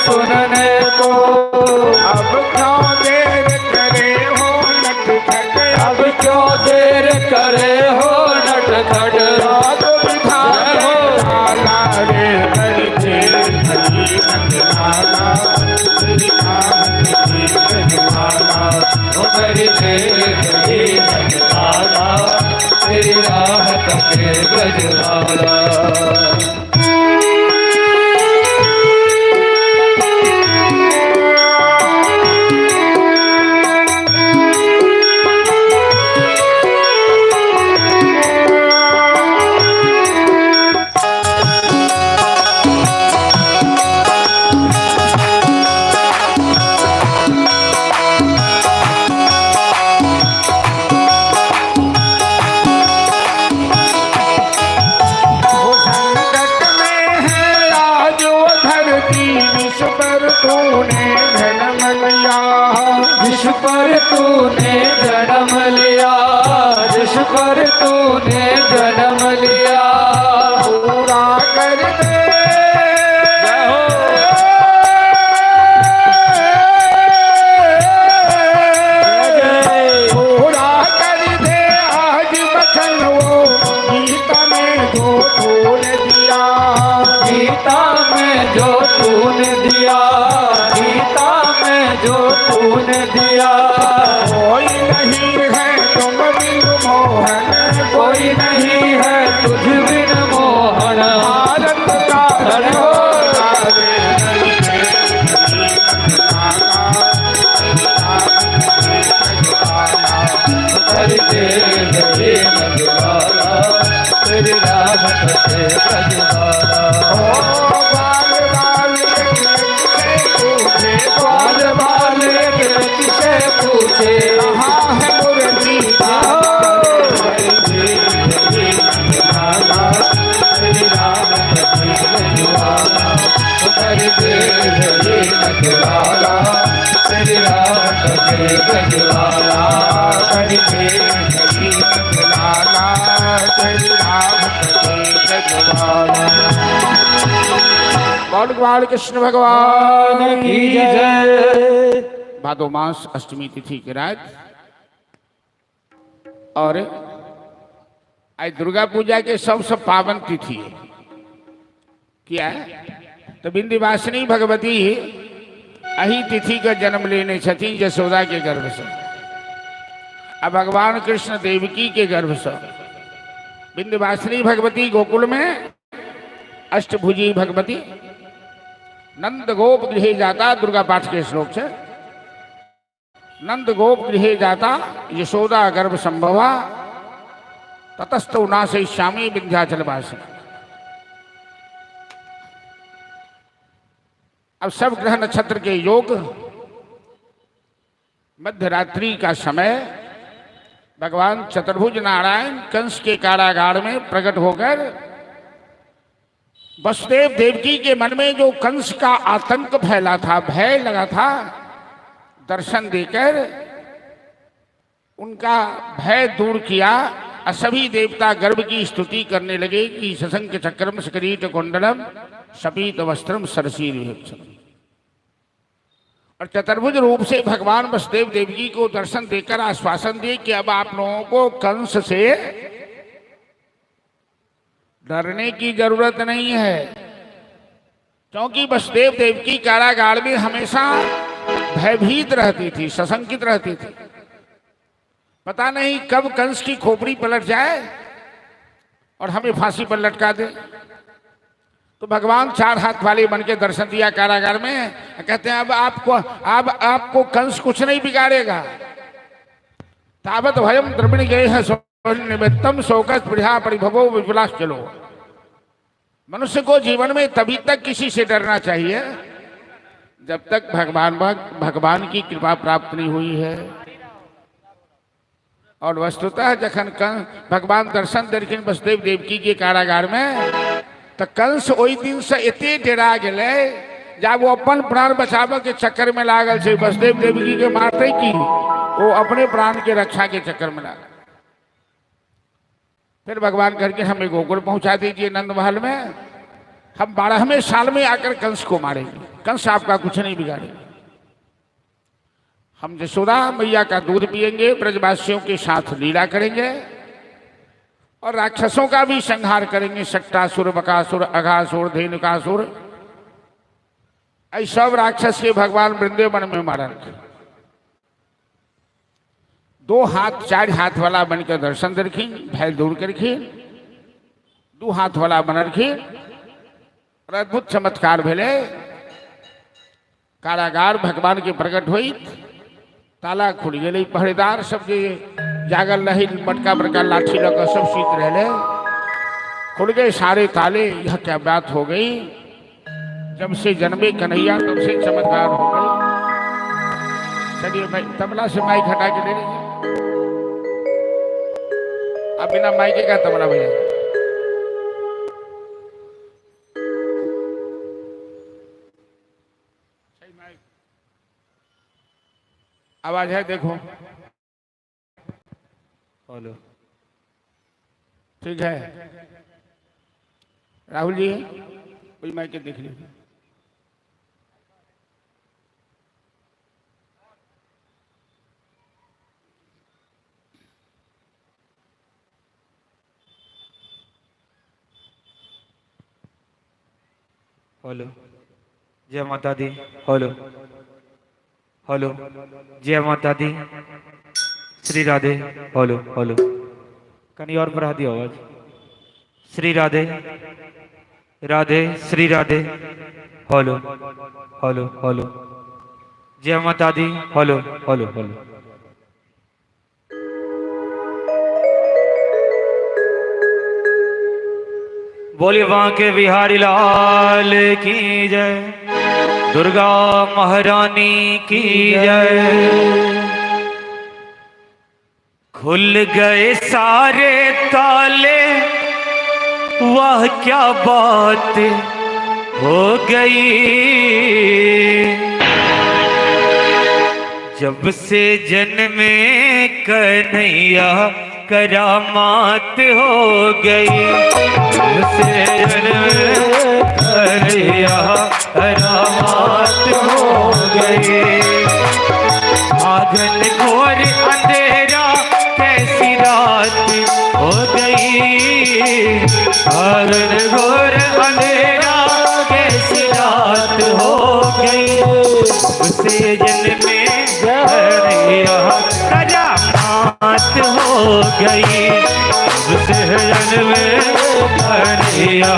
सुनने को। अब क्यों देर करे हो नटखट, अब क्यों देर करे हो नटखट, राग विधान हो। लाला रे हरि तेरी नंदलाला, तेरी माला ओ मेरी तेरी नंदलाला, तेरी राह तके ब्रजवाला। वो संकट में है आज वो धरती, विश्व पर तूने जन्म लिया। जिस पर तूने जन्म लिया, जिस पर तूने जन्म लिया, पूरा कर दे जय हो। जय। पूरा कर दे आज बचन वो गीता में जो तूने दिया। गीता में जो तूने दिया, गीता में जो तूने दिया, कोई नहीं है तुम बिन मोहन, कोई नहीं है तुझ बिन मोहन, भारत का धन हो। हरि तेरे हरि नंदलाला, तेरी राह तके ब्रजवाला। ओ बाल बाल से पूछे, बाल बाल किसे पूछे, कहाँ है मुरली। हरि तेरे नंदलाला, तेरी राह तके ब्रजवाला। गौर गोपाल कृष्ण भगवान की जय। भादो मास अष्टमी तिथि के रात और आज दुर्गा पूजा के सबसे पावन तिथि है। किया तो विंध्यवासिनी भगवती अही तिथि के जन्म लेने छथिन यशोदा के गर्भ से, आ भगवान कृष्ण देवकी के गर्भ से। विंध्यवासिनी भगवती गोकुल में, अष्टभुजी भगवती नंद गोप गृह जाता, दुर्गा पाठ के श्लोक से, नंद गोप गृह जाता यशोदा गर्भ संभवा, ततस्तु नाशयिष्यामि विंध्याचल वासिनी। अब सब ग्रह नक्षत्र के योग, मध्यरात्रि का समय, भगवान चतुर्भुज नारायण कंस के कारागार में प्रकट होकर वसुदेव देवकी के मन में जो कंस का आतंक फैला था, भय लगा था, दर्शन देकर उनका भय दूर किया और सभी देवता गर्भ की स्तुति करने लगे कि सशंक चक्रम सकरीट कुंडलम सपीत वस्त्रम सरसीर। और चतुर्भुज रूप से भगवान वसुदेव देवकी को दर्शन देकर आश्वासन दिए कि अब आप लोगों को कंस से डरने की जरूरत नहीं है, क्योंकि वसुदेव देवकी कारागार में हमेशा भयभीत रहती थी, सशंकित रहती थी, पता नहीं कब कंस की खोपड़ी पलट जाए और हमें फांसी पर लटका दे। तो भगवान चार हाथ वाले बन के दर्शन दिया कारागार में, कहते हैं अब आपको कंस कुछ नहीं बिगाड़ेगा। तावत भयम द्रविण गए हैं निमित्तम शोकस प्रिया परिभवो विपुलाश चलो। मनुष्य को जीवन में तभी तक किसी से डरना चाहिए जब तक भगवान भगवान की कृपा प्राप्त नहीं हुई है। और वस्तुतः जखन भगवान दर्शन देलखिन वसुदेव देवकी के कारागार में, तो कंस ओहि दिन से एते डरा गेलै जे वो अपन प्राण बचाबऽ के चक्कर में लागल छै, वसुदेव देवकी के मारते की वो अपने प्राण के रक्षा के चक्कर में लागल। फिर भगवान करके हमें गोकुल पहुंचा दीजिए नंद महल में। हम 12वें साल में आकर कंस को मारेंगे, कंस आपका कुछ नहीं बिगाड़ेगा। हम यशोदा मैया का दूध पिएंगे, ब्रजवासियों के साथ लीला करेंगे और राक्षसों का भी संहार करेंगे। शकटासुर, बकासुर, अघासुर, धेनुकासुर, ऐ सब राक्षस के भगवान वृंदावन में मारल। 2 हाथ 4 हाथ वाला बनकर दर्शन दरखिन, भय दूर करखिन, 2 हाथ वाला बनलखिन और अद्भुत चमत्कार भेले। कारागार भगवान के प्रकट हुई, ताला खुल गेलै, पहरेदार सब जे जागल रही बड़का बड़का लाठी लऽ कऽ सब सुति रहले, खुल गए सारे ताले। यह क्या बात हो गई, जब से जन्मे कन्हैया तब से चमत्कार हो गई। चलिए भाई तबला से माइक हटा के ले लीजिए, अब बिना माइके का तबला बजाएंगे। आवाज है देखो, हेलो, ठीक है राहुल जी, कोई माइक देख लीजिए। हेलो, जय माता दी। हेलो हेलो, जय माता दी, श्री राधे। हेलो हेलो, कहीं और बढ़ा दियो आवाज। Shri Radhe Radhe, Shri Radhe. Hello hello hello, जय माता दी। Hello hello hello. बोलिए बांके बिहारी लाल की जय, दुर्गा महारानी की जय। खुल गए सारे ताले, वाह क्या बात हो गई। जब से जन्मे कन्हैया करामात हो गई। जब से जन्मे कन्हैया करामात हो गई। आंगन घोर अंधेरा कैसी रात हो गई। आंगन घोर अंधेरा कैसी रात हो गई। उसे जन्मे कन्हैया करामात हो गई। उसे जन्मे कन्हैया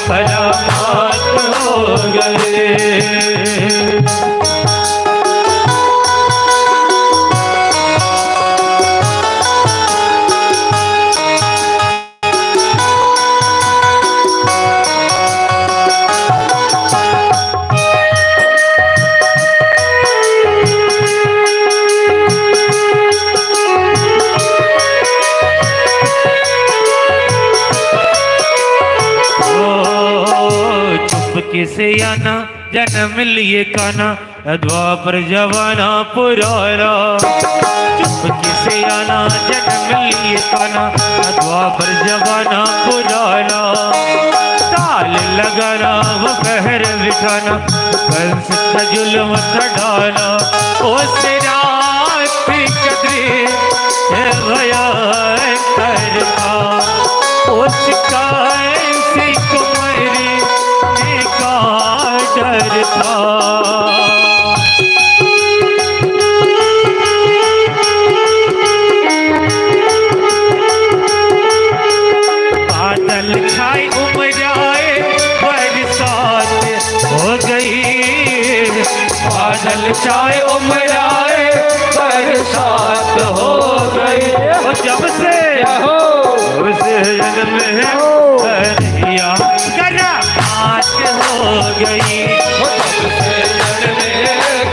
करामात हो गई। चुपके से आना जन्म लिए काना, द्वापर जवाना पुराना। चुपके से आना जन्म लिए काना, द्वापर जवाना पुराना। ताल लगाना वो कहर बिठाना, कंस का जुल्म ढाना। उस रात कदरे भयंकर था, उसका ऐसी कुमारी का डर था। बादल छाए उमराए बरसात हो गई। बादल छाए उमराए बरसात हो गई। जब से जन्म कन्हैया करामात हो गई।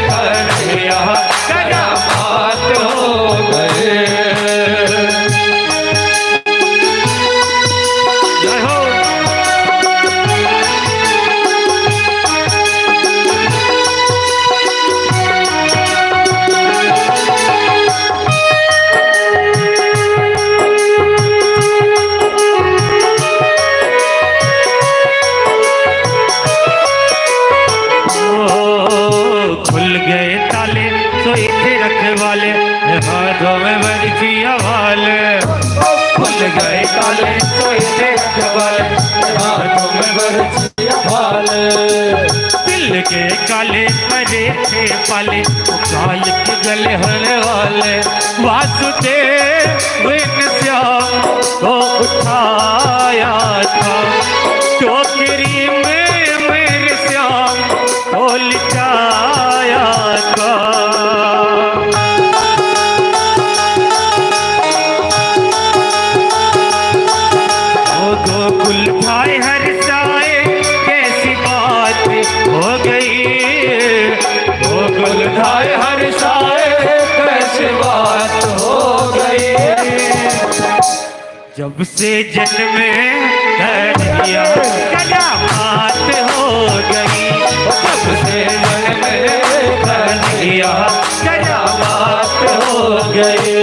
कन्हैया करामात हो गई। जय हो। हाथों में बरछिया वाले, खुल गए काले सोए थे रखवाले, हाथों में बरछिया भाले। दिल के काले परे थे पाले, काल के गले होने वाले, वासुदेव ने श्याम को उठाया था, टोकरी में मेरे श्याम को लिटाया था। ओ गोकुल भाई हर्षाए, कैसी बात हो गई, गोकुल धाय हर्षाए, कैसी बात हो गई। जब से जन्मे कन्हैया करामात हो गई, जब से जन्मे कन्हैया करामात हो गई।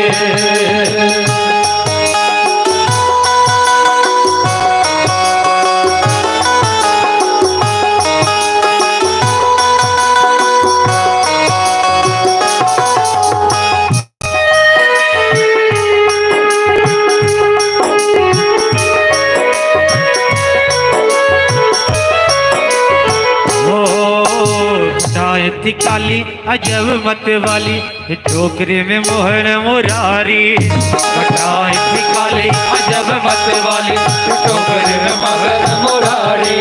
हो दाएं थी काली अजब मत वाली, टोकरे में मोहन मुरारी, घटाएं थी काली अजब मत वाली, टोकरे में मगन मुरारी।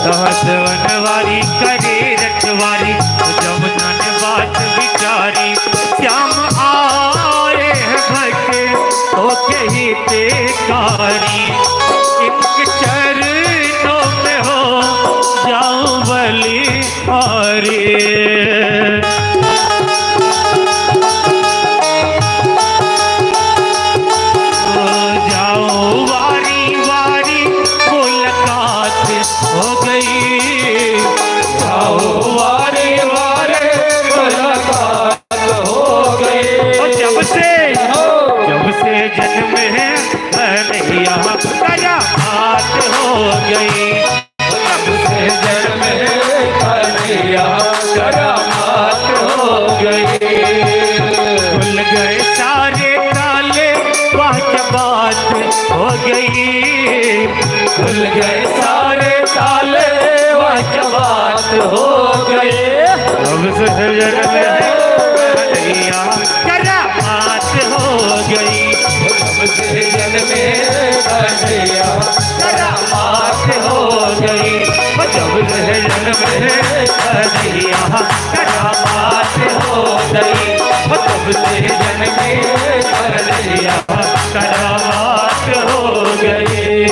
दास बनवारी करे रखवारी, जमुना ने बात विचारी, श्याम आए हैं भक्त तो कही कारी, इनके चरणों में हो जाऊं बलिहारी। हो जाओ वारी वारी मुलाकात हो गई, आओ वारे वारे मुलाकात हो गई। ओ जब से जन्म है कन्हैया करामात हो गई, जब से जन्मे कन्हैया करामात हो गई। खुल गए सारे ताले वाह क्या बात हो गई, खुल गए सारे ताले वाह क्या बात हो गई। जब से जन्म है कन्हैया करामात हो गई, जब से जन्मे कन्हैया करामात हो गई, जब से जन्म है कन्हैया करामात हो गई, जब से जन्म कन्हैया करामात हो गई।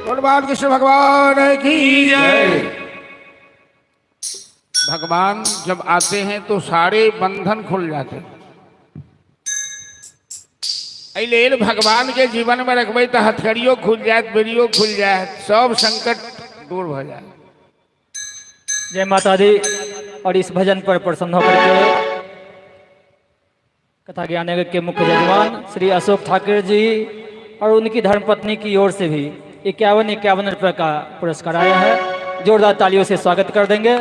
भगवान कृष्ण भगवान की जय। भगवान जब आते हैं तो सारे बंधन खुल जाते हैं। एहि लेल भगवान के जीवन में रखबै तो हथकड़ियो खुल जायत, बेड़ियो खुल जायत, सब संकट दूर भ जायत। जय माता दी। और इस भजन पर प्रसन्न होकर के कथा ज्ञान के मुख्य यजमान श्री अशोक ठाकुर जी और उनकी धर्मपत्नी की ओर से भी 51 रुपये का पुरस्कार आया है। जोरदार तालियों से स्वागत कर देंगे।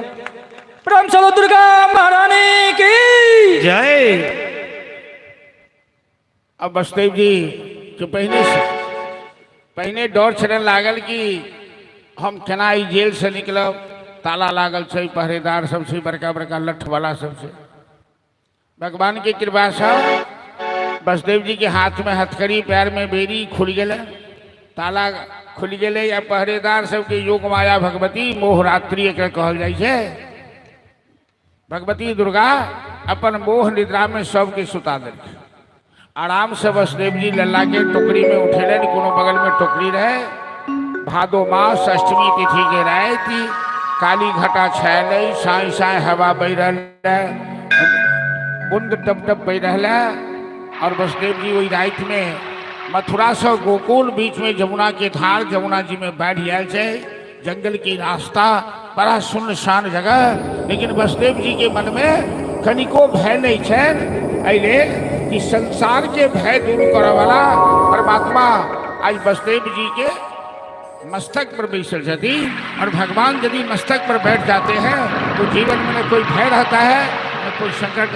प्रेम चलो दुर्गा महारानी की जय। अब वसुदेव जी के पहिने से पहिने डर छलनि लागल कि हम केना ई जेल से निकलब, ताला लागल छै, पहरेदार सब छै, बड़का बड़का लठ वाला सब छै। भगवान के कृपा से वसुदेव जी के हाथ में हथकड़ी, पैर में बेड़ी खुलि गेलै, ताला खुलि गेलै आ पहरेदार सबके योग माया भगवती मोहरात्रि एकरा कहल जाइ छै। भगवती दुर्गा अपन मोह निद्रा में सबके सुता देलखिन। आराम से वसुदेव जी लल्ला के टोकरी में उठेलनि, कोनो बगल में टोकरी रहे। भादो मास अष्टमी तिथि के राति, काली घटा छायल अइ, साँय साँय हवा बहि रहल है, बूंद टप टप बहि रहल है। और वसुदेव जी वही राति में मथुरा से गोकुल बीच में जमुना के धार, जमुना जी में बाढ़ि आयल छै, जंगल के रास्ता, बड़ा सुनसान जगह। लेकिन वसुदेव जी के मन में कनिको भय नहीं छनि, एहि लेल कि संसार के भय दूर करऽ वाला परमात्मा आज वसुदेव जी के मस्तक पर बैसल छथिन। और भगवान यदि मस्तक पर बैठ जाते हैं तो जीवन में न कोई भय रहता है न कोई संकट।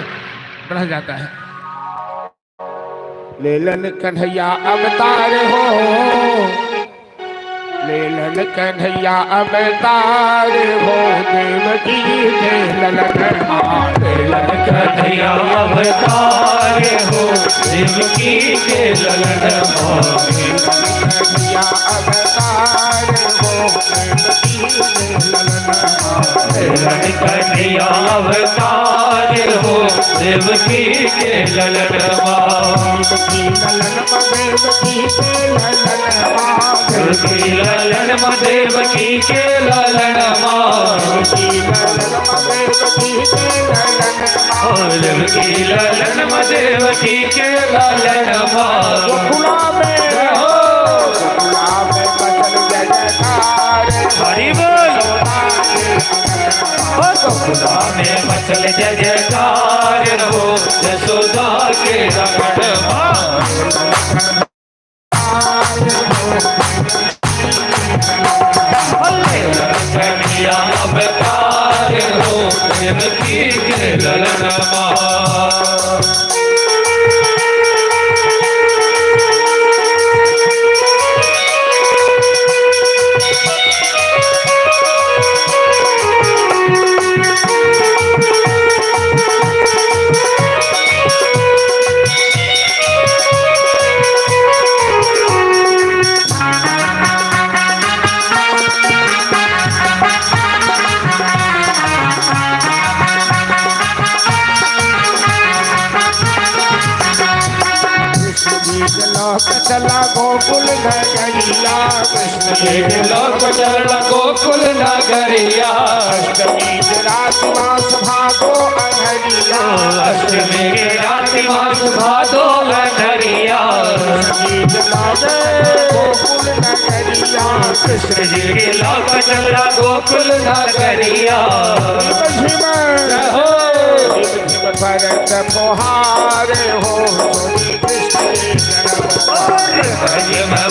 बढ़ जाता है। लेलन कन्हैया अवतार हो, लेलन कन्हैया अवतार हो, देवकी के ललन मां। ललन कन्हैया अवतार हो, देवकी के ललन मां। कन्हैया अवतार हो, देवकी के ललन मां। ललन कन्हैया अवतार हो, देवकी के ललन मां। देवकी ललन मां, देवकी के ललन मां। देवकी ललन मां, देवकी के ललन मां। देवकी ललन मां, देवकी के ललन मां। देवकी ललन मां, देवकी के ललन मां। गोकुला में, गोकुला में बचन जय जयकार। हरि बोल। गोकुला में मचल जय जयकार हो, यशोदा के रगड़ मां। कन्हैया अवतार हो, देवकी के ललन मां। कृष्ण जी के लोक चला गोकुल नगरिया, कृष्ण जी के लोक चरण गोकुल नगरिया। अष्टमी के रात मास भादो अनहरिया। अष्टमी के रात मास भादो अनहरिया। जी के लोक गोकुल नगरिया, कृष्ण कृष्ण जी के लोक चला गोकुल नगरिया। जी भरत फुहार हो, सोनी कृष्ण के चरण।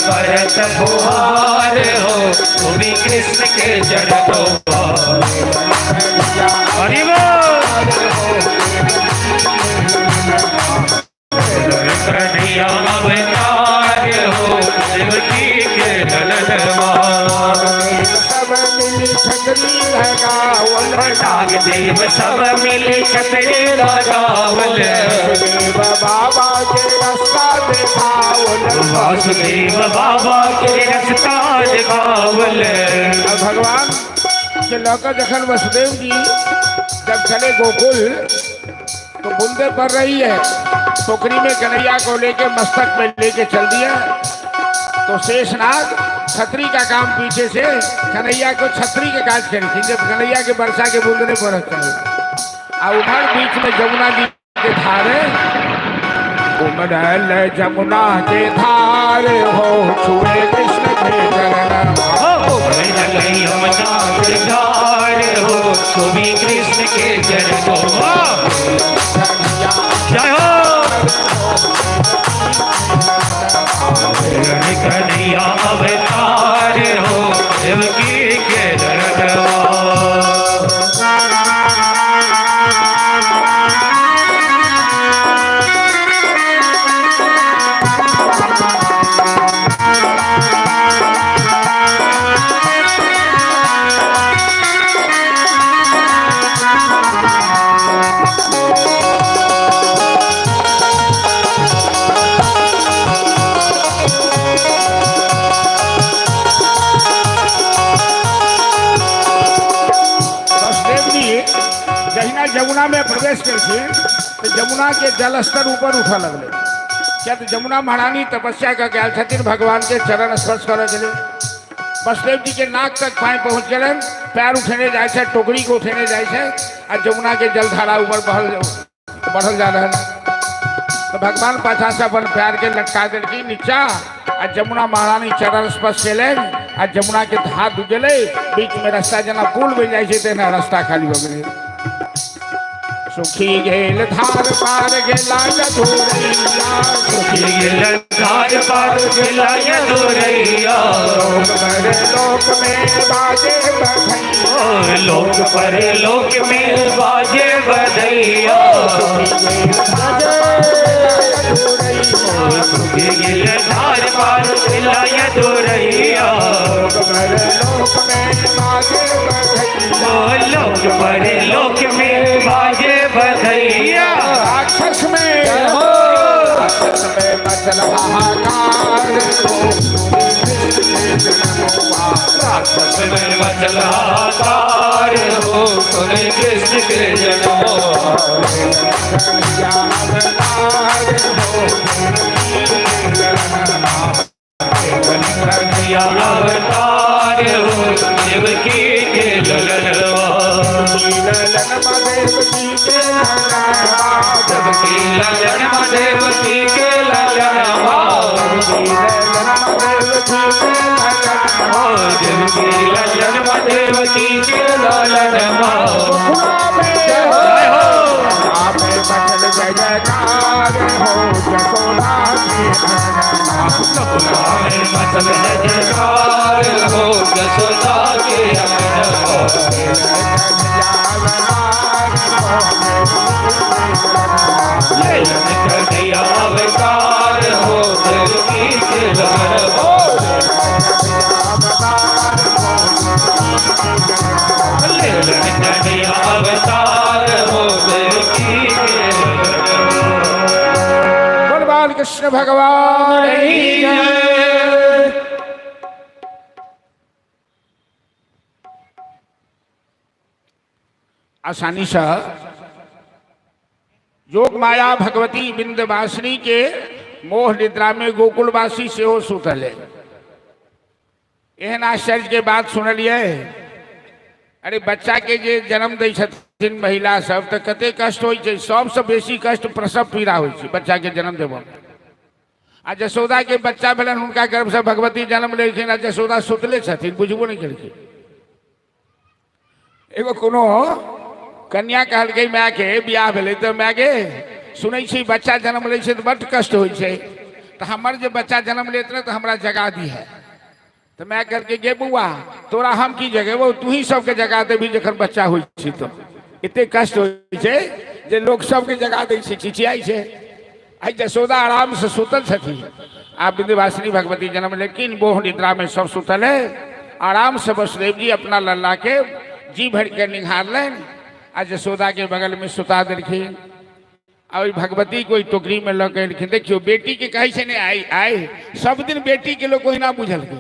भरत फुहार हो, तुम्ही कृष्ण के चरण। हरि बोल। कन्हैया अवतार हो, देवकी के ललन मां। सब मिली छतरी लगावल। नाग देव सब मिले छतरी लगावल। देव बाबा के रास्ता देखावल। वासुदेव बाबा के रस्ता दिखावल। अब भगवान के लौकर जखन वसुदेव जी जब चले गोकुल, तो बूंदे पड़ रही है। टोकरी में कन्हैया को लेके मस्तक में लेके चल दिया, तो शेषनाग छतरी का काम पीछे से कन्हैया को छतरी के काज करी जब कन्हैया के वर्षा के बूंदने पर चले। आ उधर बीच में जमुना जी के धारे, उमड़ल जमुना के धार हो, छुए कृष्ण के चरण। यमुना के धार हो, सुमी कृष्ण के चरणों। जय हो कन्हैया अवतार हो, देवकी के ललन। वसुदेव जी जहिना जमुना में प्रवेश केलखिन तऽ जमुना के जलस्तर ऊपर उठऽ लगलै, किया तऽ जमुना महारानी तपस्या कऽ के आयल छथिन भगवान के चरण स्पर्श करऽ के लेल। वसुदेव जी के नाक तक पानि पहुँच गेलनि, पैर उठेने जाइ छै, टोकरी के उठेने जाइ छै, आ जमुना के जलधारा ऊपर बढ़ल जा रहल। तऽ भगवान पाछा से अपन पैर के लटका देलखिन नीचा, आ जमुना महारानी चरण स्पर्श केलनि, आ जमुना के धार डूब गेलै। बीच में रास्ता जेना पुल बनि जाइ छै, तेना रास्ता खाली भऽ गेलै। सुखी गेल धार पार गेला यदुरैया। सुखी गेल धार पार गेला यदुरैया। लोक पर लोक में बाजे बधैया। लोक पर लोक में बाजे बधैया। सुखी गेल धार पार गेला यदुरैया। लोक पर लोक में बाजे बधैया। लोक पर लोक में बाजे बधैया। राक्षस में, राक्षस में मचल हाहाकार हो, राक्षस में मचल हाहाकार हो, सुने कृष्ण के जन्म। अवतार हो, देवकी के ललनवा। देवकी ललन देवकी के ललनवा। देवकी ललन देवकी के ललनवा। जय हो। जय जयकार हो जसोदा के। मचल जय जयकार हो जसोदा के। अवतार हो, देवकी के ललन हो। अवतार हो, देवकी के। बोल बाल कृष्ण भगवान। आसानी से योग माया भगवती विंध्यवासिनी के मोह निद्रा में गोकुलवासी सेहो सुतल है। एहन आश्चर्य के बात सुनलिए। अरे, बच्चा के जे जन्म दै छथिन महिला सब तऽ कते कष्ट होइ छै। सबसँ बेसी कष्ट प्रसव पीड़ा होइ छै बच्चा के जन्म देबऽ में। आ जसोदा के बच्चा भेलनि, हुनका गर्भसँ भगवती जन्म लेलखिन आ जसोदा सुतले छथिन, बुझबो नहि केलखिन। एगो कोनो कन्या कहलकै मायके, बियाह भेलै तऽ मायके, सुनै छी बच्चा जन्म लै छै तऽ बड्ड कष्ट होइ छै, तऽ हमर जे बच्चा जन्म लेत ने तऽ हमरा जगा दिहे। तऽ माय कहलकै, गे बौआ, तोरा हम की जगेबौ? तू ही सबके जगा देबही। जखन बच्चा होइ छै तऽ एते कष्ट होइ छै जे लोक सबके जगा दै छै, चिचियाइ छै। आइ जसोदा आरामसँ सुतल छथिन आ विंध्यवासिनी भगवती जन्म लेकिन मोह निद्रा में सब सुतल है। आराम से वसुदेव जी अपना लल्ला के जी भर के निहारलनि आ जसोदा के बगल में सुता देलखिन आ ओहि भगवती को ओहि टोकरी में लऽ के एलखिन। देखियौ, बेटी के कहै छै ने, आइ आइ सब दिन बेटी के लोक ओहिना बुझलकै,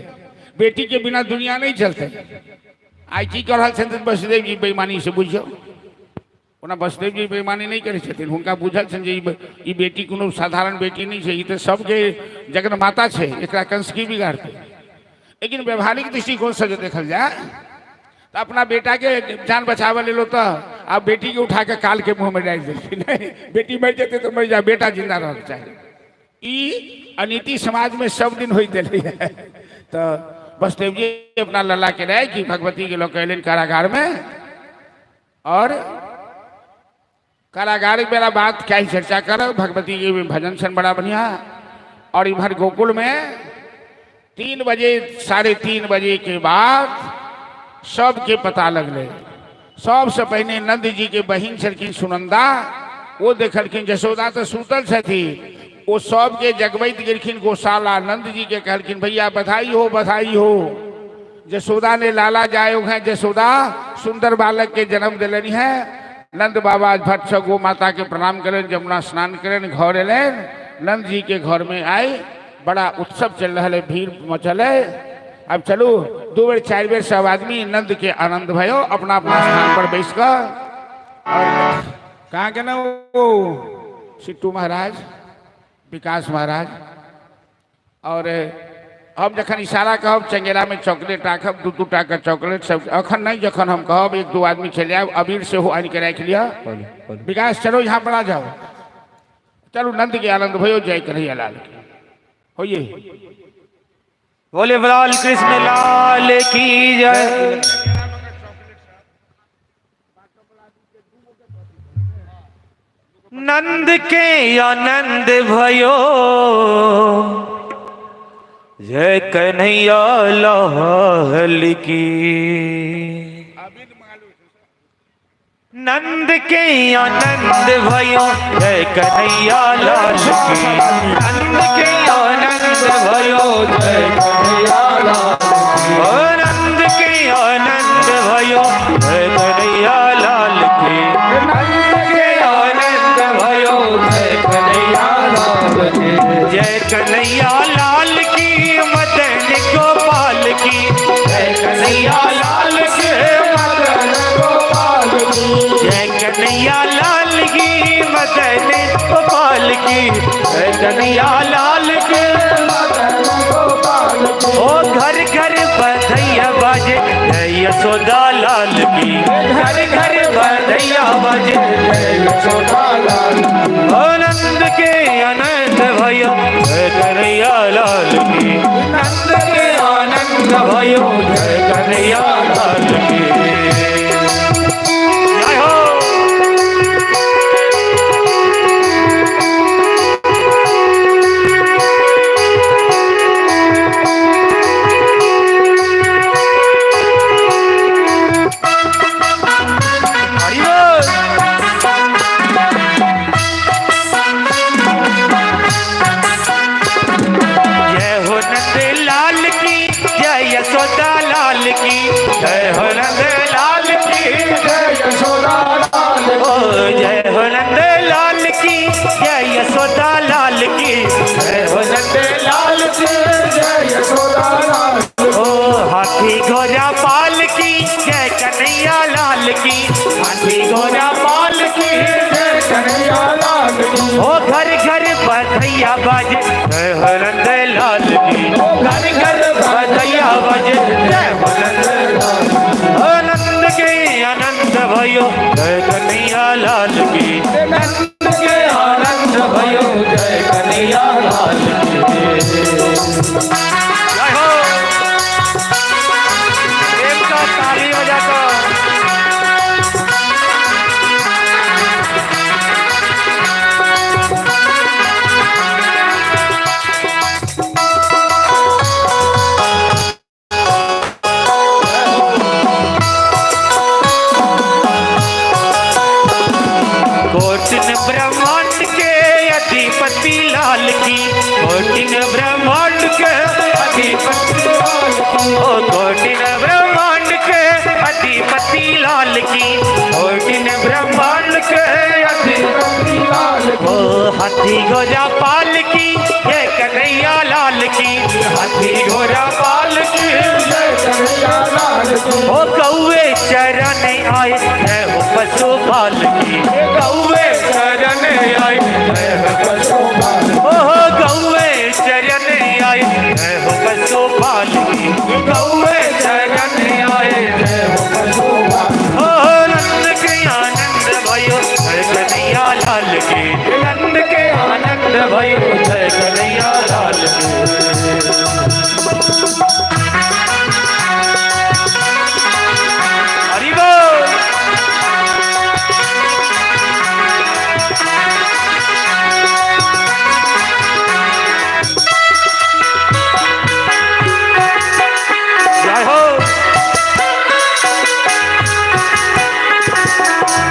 बेटी के बिना दुनिया नहि चलतै। आइ की कऽ रहल छथिन वसुदेव जी बेईमानी से? बुझियौ, ओना वसुदेव जी बेईमानी नहि करै छथिन। हुनका बुझल छनि जे ई बेटी कोनो साधारण बेटी नहि छै, ई तऽ सबके जगन माता छै, एकरा कंस की बिगाड़तै? लेकिन व्यवहारिक दृष्टिकोणसँ जे देखल जाय तऽ अपना बेटाके जान बचाबऽ लेल तऽ आब बेटीके उठा कऽ कालके मुँहमे डालि देलखिन। नहि, बेटी मरि जेतै तऽ मरि जाय, बेटा जिन्दा रहक चाही। ई अनीति समाजमे सब दिन होइत एलैए। तऽ वसुदेव जी अपना लल्ला के रहै कि भगवती के लऽ कऽ एलनि कारागारमे और कारागार मेरा बात क्या ही चर्चा करब। भगवती जी में भजन सन बड़ा बढ़िया। और इधर गोकुल में 3 बजे, 3:30 बजे के बाद सबके पता लगलै। सबसे पहिने नंद जी के बहिन छलखिन सुनंदा, ओ देखलखिन। जसोदा तऽ सुतल छथिन। ओ सबके जगबैत गेलखिन गौशाला। नंद जी के कहलखिन, भैया, बधाई हो, बधाई हो, जसोदा ने लाला जायो है, जसोदा सुंदर बालक के जन्म दिलनि है। नंद बाबा भट्ट से गो माता के प्रणाम करें, जमुना स्नान करें, घर एलनि। नंद जी के घर में आए बड़ा उत्सव चल रहा है, भीड़ मचल है। अब चलू, दू बेर चारि बेर सब आदमी नंद के आनंद भयो, अपना अपना स्थान पर बैस कऽ। और कहाँ के ना वो सिट्टू महाराज, विकास महाराज। और हम जखन इशारा कहब, चंगेरा में चॉकलेट राखब, दू दू टा के चॉकलेट सब। अखन नहीं, जखन हम कहब एक दू आदमी चलि आयब। अबीर सेहो आनि के राखि लिअ। विकास, चलो, यहाँ पर आ जाओ। चलू, नंद के आनंद भयो। जय कन्हैया लाल की होइए। बोले लाल कृष्ण लाल की जय। नंद के आनंद भयो, जय कन्हैया लाल की। नंद के आनंद भयो, जय कन्हैया लाल की। नंद के आनंद भयो, जय कन्हैया लाल की। नंद के आनंद भयो, जय कन्हैया लाल की। नंद के आनंद भयो, जय कन्हैया लाल की। जय कन्हैया लाल की, मदन गोपाल की। जय कन्हैया लाल की, मदन गोपाल की। जय कन्हैया लाल की, मदन गोपाल की। जय कन्हैया लाल की, मदन गोपाल की। ओ घर घर बधैया बाजे, जय यशोदा लाल की। घर घर बधैया बाजे, जय यशोदा लाल की। ओ नंद के आनंद भयो, जय कन्हैया लाल की। नंद के आनंद भयो, जय कन्हैया लाल की। जय हो। हरि बोल। जय हो नंद लाल की, जय यशोदा लाल की। जय हो नंद लाल की, जय यशोदा लाल ओ जय हो नंद लाल की, जय यशोदा लाल की। जय हो नंद लाल की, जय यशोदा लाल की। ओ हाथी घोड़ा पाल की, जय कन्हैया लाल की। हाथी घोड़ा पाल की, जय कन्हैया लाल की। ओ घर घर बधैया बाजे, जय हो नंद लाल की। ओ घर घर बधैया बाजे, जय हो नंद लाल की। ओ नंद के आनंद भयो, जय कन्हैया लाल की। नंद के आनंद भयो, जय कन्हैया लाल की। जय हो। प्रेम का ताली बजा कर। कोटिन ब्रह्मांड के अधिपति लाल की। कोटिन ब्रह्मांड के अधिपति लाल की। ओ कोटिन ब्रह्मांड के अधिपति लाल की। कोटिन ब्रह्मांड के अधिपति लाल ओ की। हाथी घोड़ा पाल की, जय कन्हैया लाल की। हाथी घोड़ा पाल की, जय कन्हैया लाल की। ओ कौवे चरण आए, जय हो पशु पाल की। कौवे शरण आए, जय हो पशु पाल। ओ कौवे चरण आए, जय हो पशु पाल की। कौवे शरण आए, जय हो पशु पाल। ओ नंद के आनंद भयो, जय कन्हैया लाल की। नंद के आनंद भयो, जय कन्हैया लाल की। हरि बोल। जय हो।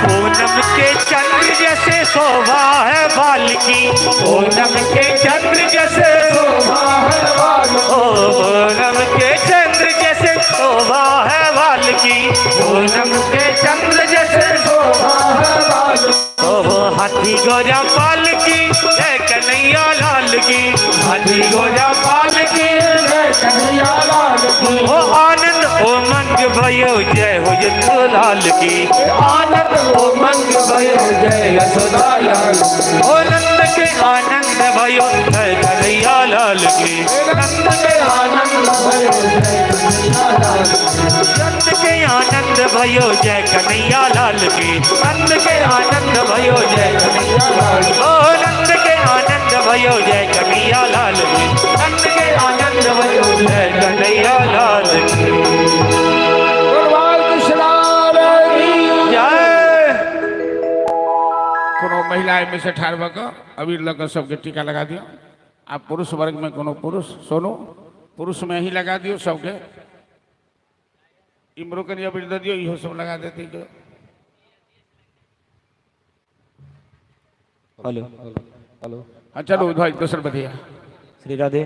पूनम के चंद्र जैसे शोभा है बाल की। पूनम के चंद्र जैसे शोभा है बाल। ओ पूनम के चंद्र जैसे शोभा है बाल की। पूनम के चंद्र जैसे शोभा है बाल। ओ हाथी घोड़ा पाल की, जय कन्हैया लाल की। हाथी घोड़ा पाल की, जय कन्हैया लाल की। ओ आनंद उमंग भयो, जय हो यशो लाल की। आनंद उमंग भयो, जय यशोदा लाल की। ओ नंद के आनंद भयो, जय कन्हैया लाल की। नंद के आनंद भयो, जय कन्हैया लाल की। नंद के आनंद भयो, जय कन्हैया लाल की। नंद के आनंद भयो, जय कन्हैया लाल की। ओ नंद के आनंद भयो, जय कन्हैया लाल की। नंद के आनंद भयो, जय कन्हैया लाल की। भगवान कृष्ण की जय। महिला एहिमे से ठाढ़ भऽ कऽ अबीर लऽ कऽ सबके टीका लगा दियौ। आ पुरुष वर्गमे कोनो पुरुष, सोनू पुरुषमे ही लगा दियौ सबके। इम्हरो कनि अबीर दऽ दियौ, इहो सब लगा देतै के। Hello hello. हाँ चलू भाई, दोसर बढ़िया। श्री राधे।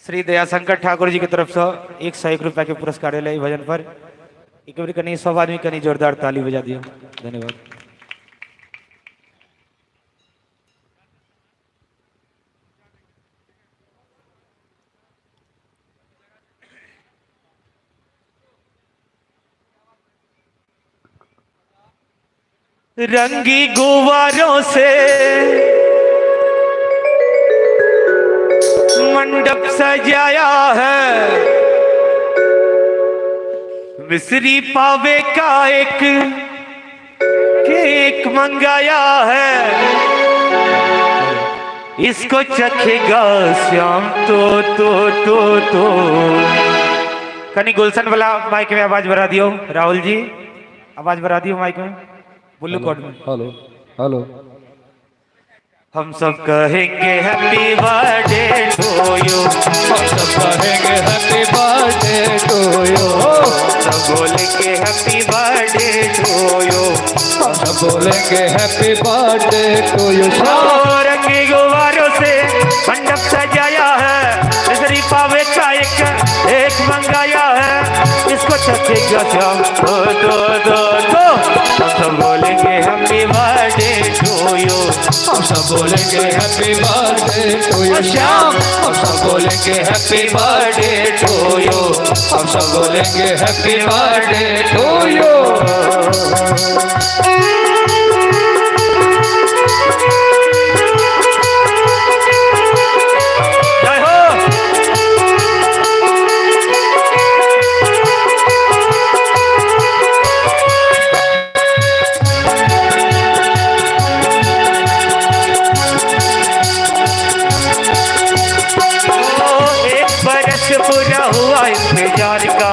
श्री दयाशंकर ठाकुर जी के तरफ से 101 रुपया के पुरस्कार एलै भजन पर। एक बेर कनि सब आदमी कनि जोरदार ताली बजा दियौ। धन्यवाद। रंगी गुब्बारों से मंडप सजाया है, मिश्री पावे का एक केक मंगाया है, इसको चखेगा श्याम तो तो तो तो। कनी गुलशन वाला माइक में आवाज बढ़ा दियो। राहुल जी आवाज बढ़ा दियो माइक में, ब्लू कोड में। Hello hello. हम सब कहेंगे हैप्पी बर्थडे टू you. हम सब कहेंगे हैप्पी बर्थडे टू you. सब बोलेंगे हैप्पी बर्थडे टू you. हम सब बोलेंगे हैप्पी बर्थडे टू you. रंगी गुब्बारों से मंडप सजाया है, मिश्री पावे का एक एक मंगाया है, इसको चखेगा श्याम तो तो तो तो। हम सब बोलेंगे हैप्पी बर्थडे टू you. हम सब बोलेंगे happy birthday to you Shyam. हम सब बोलेंगे हैप्पी बर्थडे टू you. हम सब बोलेंगे हैप्पी बर्थडे टू you. जय हो। एक बरस पूरा हुआ इंतजार का,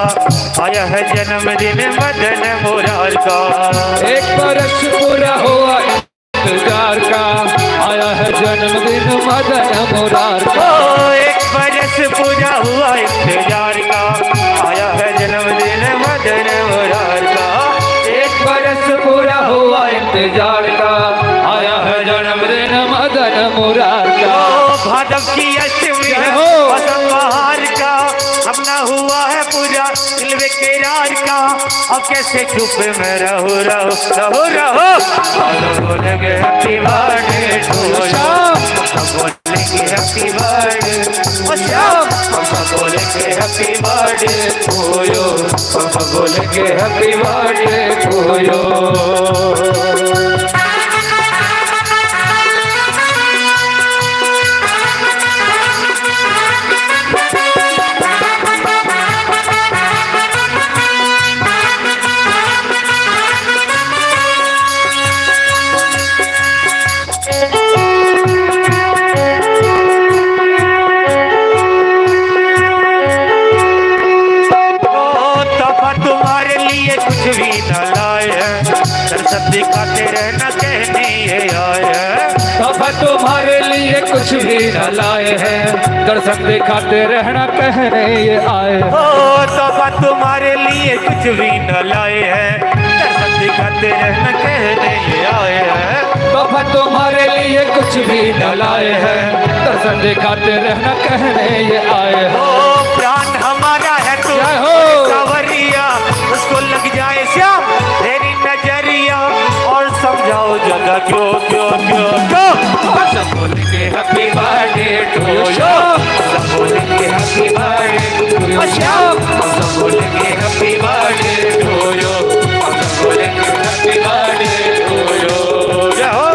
आया है जन्मदिन मदन मुरार का। एक बरस पूरा हुआ इंतजार का, आया है जन्मदिन मदन मुरार का। ओ एक बरस पूरा हुआ इंतजार का, आया है जन्मदिन मदन मुरार का। एक बरस पूरा हुआ इंतजार का, आया है जन्मदिन मदन मुरार का। ओ भादव की अष्टमी है जय हो। बसंत बहार का, अपना हुआ है पूरा दिल बेकरार का, अब कैसे चुप में रहो रहो रहो रहो। सब बोलेंगे happy birthday to you. Shyam. सब बोलेंगे हैप्पी बर्थडे ओ श्याम। हम सब बोलेंगे हैप्पी बर्थडे टू you. हम सब बोलेंगे हैप्पी बर्थडे टू you. ओ तोहफा तुम्हारे लिए कुछ भी न लाए हैं, दर्शन दिखाते रहना कहने ये आए हैं। तोहफा तुम्हारे लिए कुछ भी न लाए हैं, दर्शन दिखाते रहना कहने ये आए हैं। ओ तोहफा तुम्हारे लिए कुछ भी न लाए हैं, दर्शन दिखाते रहना कहने ये आए हैं। तोहफा तुम्हारे लिए कुछ भी न लाए हैं, दर्शन दिखाते रहना कहने ये आए हैं। ओ प्राण हमारा है तू जय हो। सावरिया, उसको लग जाए श्याम तेरी नजरिया, और समझाओ जगह क्यों क्यों क्यों क्यों। हम सब बोलेंगे हैप्पी बर्थडे टू you। सब बोलेंगे happy birthday to you Shyam. हम सब बोलेंगे हैप्पी बर्थडे टू you. हम सब बोलेंगे हैप्पी बर्थडे टू you. जय हो।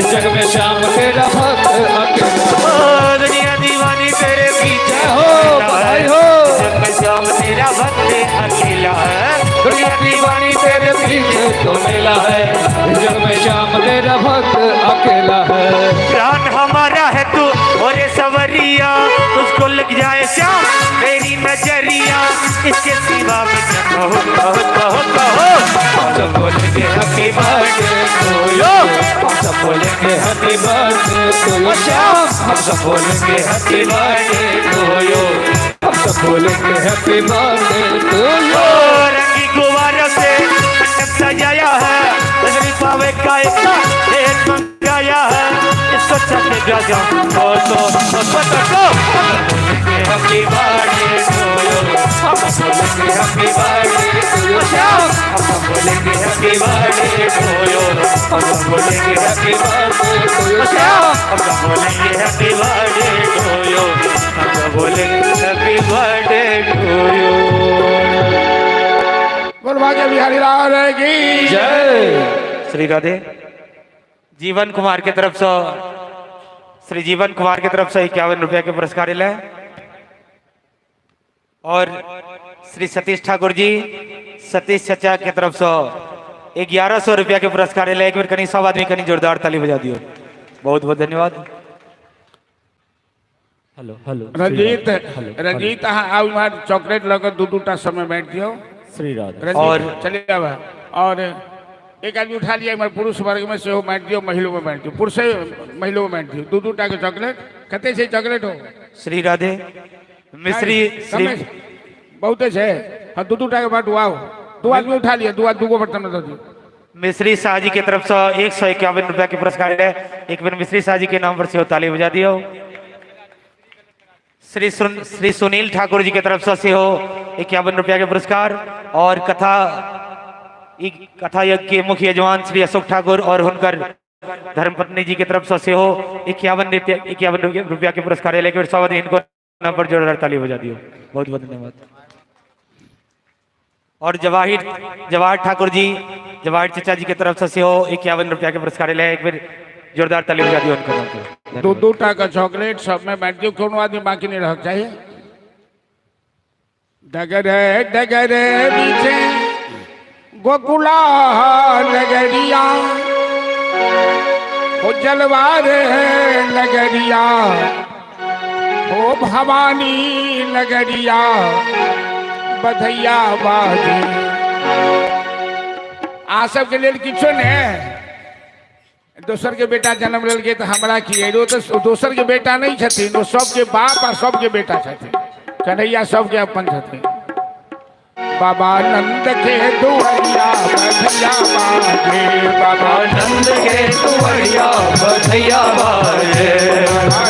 जग में श्याम तेरा भक्त अकेला। दुनिया दीवानी तेरे पीछे हो, बधाई हो। जग में श्याम तेरा भक्त अकेला है। दुनिया दीवानी तेरे पीछे तो मेला है, जग में श्याम तेरा भक्त अकेला है। प्राण हमारा है तू और सवरिया, तुझको लग जाए श्याम तेरी नजरिया, इसके सिवा में क्या कहो कहो कहो कहो। हम सब बोलेंगे हैप्पी बर्थडे टू you, हम सब बोलेंगे happy birthday to you Shyam, हम सब बोलेंगे हैप्पी बर्थडे टू you, हम सब बोलेंगे हैप्पी बर्थडे टू you. ओ रंगी गुब्बारों से मंडप सजाया है, रजनी पावे का एक एक मंगाया है, इसको चलने जा जाओ तो तो तो तो तो तो। हैप्पी बर्थडे टू you, हम सब बोलेंगे happy birthday to you Shyam, हम सब बोलेंगे हैप्पी बर्थडे टू you, हम सब बोलेंगे happy birthday to you Shyam, हम सब बोलेंगे हैप्पी बर्थडे टू you, हम सब बोलेंगे हैप्पी बर्थडे टू you. बोल बांके बिहारी लाल की जय। श्री राधे। जीवन कुमार के तरफ से, श्री जीवन कुमार के तरफ से 51 रुपया के पुरस्कार मिले और श्री सतीश ठाकुर जी, सतीश चचा के तरफ से 1100 रुपया के पुरस्कार मिले। एक बेर कनी सब आदमी कनी जोरदार ताली बजा दियो। बहुत बहुत धन्यवाद। Hello hello. Ranjit, Ranjit, अहाँ आउ इम्हर, चॉकलेट लऽ कऽ दू दूटा समय बाँटि दियौ। श्री राधे। रंजीत, चलिए आब और एक आदमी उठा लिया इम्हर, पुरुष वर्ग में सेहो बाँटि दियौ, महिलो में बाँटि दियौ, पुरुषे महिलो में बाँटि दियौ। दू दू टा के चॉकलेट कते छै चॉकलेट हो? श्री राधे। मिश्री श्री कमे छै? बहुते छै। हाँ, दू दू टा के बाँटू। आउ, दू आदमी उठा लिया, दू दूगो बर्तन में दऽ दियौ। मिश्री शाह जी के तरफ से 151 रुपया के पुरस्कार है। एक बेर मिश्री शाह जी के नाम पर सेहो ताली बजा दियो। श्री सुनील ठाकुर जी के तरफ से सेहो 51 रुपया के पुरस्कार और कथा ई कथा यज्ञ के मुख्य यजमान श्री अशोक ठाकुर और हुनकर धर्मपत्नी जी के तरफ से सेहो 51 रुपया, 51 रुपया के पुरस्कार है। लेकिन सब आदमी इनको नाम पर जोरदार ताली बजा दियो। बहुत बहुत धन्यवाद। और जवाहिर जवाहर ठाकुर जी, जवाहर चचा जी के तरफ से सेहो 51 रुपया के पुरस्कार है। एक बेर जोरदार ताली बजा दियो उनके नाम पर। दू दू टा के चॉकलेट सबमे बाँटि दियौ, कोनो आदमी बाकी नहि रहक चाही। डगरे डगरे बीचे गोकुला नगरिया हो, जलवार नगरिया हो, भवानी नगरिया बधैया बाजे। आ सबके लेल किछो ने, दोसर के बेटा जन्म लेलकै तऽ हमरा की? ओ तऽ दोसर के बेटा नहि छथिन, ओ सबके बाप आ सबके बेटा छथिन। कन्हैया सबके अपन छथिन। बाबा नंद के दुआरिया बधैया बाजे, बाबा नंद के दुआरिया बधैया बाजे।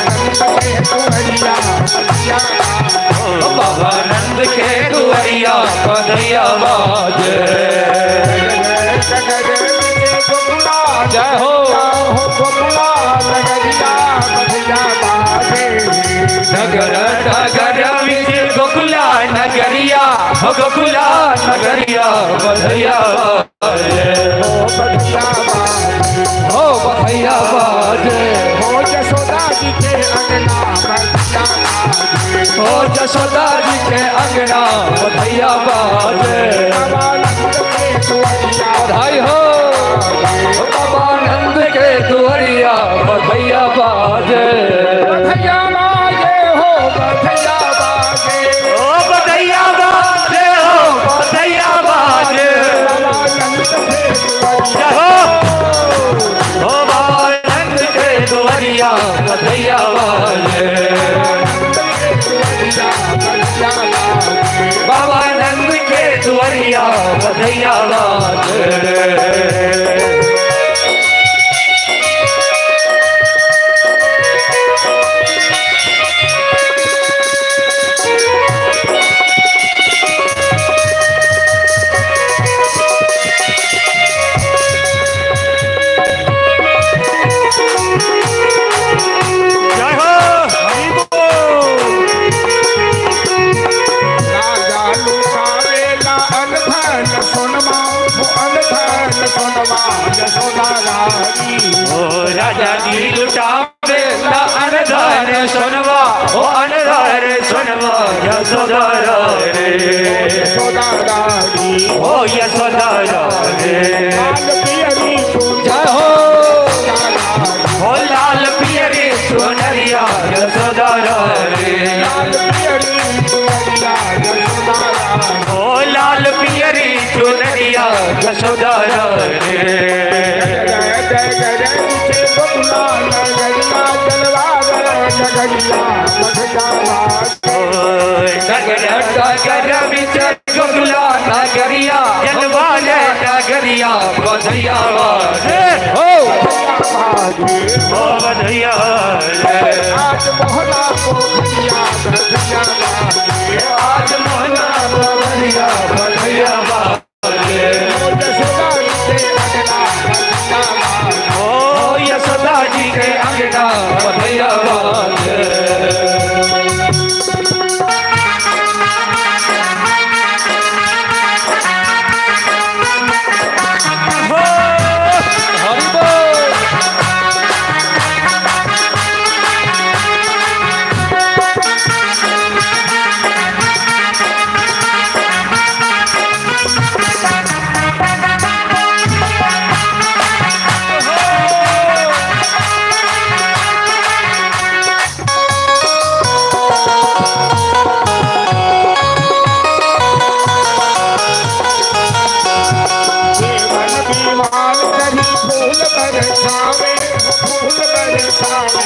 नंद के दुआरिया बधैया बाजे। बाबा नंद के दुआरिया बधैया बाजे। जय हो। हो गोकुला नगरिया बधैया बाजे। नगर नगर विच गोकुला नगरिया हो, गोकुला नगरिया बधैया बाजे। हो बधैया बाजे। हो बधैया बाजे। हो जसोदा जी के अंगना बधैया बाजे। हो जसोदा जी के अंगना बधैया बाजे। बाबा नंद के दुआरिया बधाई हो। बाबा नंद के दुआरिया बधैया बाजे। बधैया बाजे हो, बधैया बाजे। ओ बधैया बाजे हो, बधैया बाजे। बाबा नंद के दुआरिया जय हो ओ बाबा नंद के दुआरिया बधैया बाजे। दुआरिया बधैया बाजे। बाबा नंद के दुआरिया बधैया बाजे। दादी लुटावे ला अनधन सोनवा, ओ अनधन सोनवा यशोदा रे, यशोदा रानी, ओ यशोदा रे। लाल पियरी जय हो, ओ लाल पियरी सोनरिया यशोदा रे, लाल पियरी चुनरिया यशोदा रानी, ओ लाल पियरी चुनरिया यशोदा रे। जय जय जय जय गोकुला नगरिया जलवार नगरिया मधुया। नगर नगर बिच गोकुला नगरिया जलवार नगरिया बधैया रे, हो ओ बधैया रे। आज मोहना पोखरिया बधैया बाजे, आज मोहना बधैया बधैया बाजे, यशोदा जी के अंगना बधैया बाजे। ओ यशोदा जी के अंगना बधैया बाजे। हो हरि बोल। जीवन विमान करी फूल बरसावे, फूल बरसावे।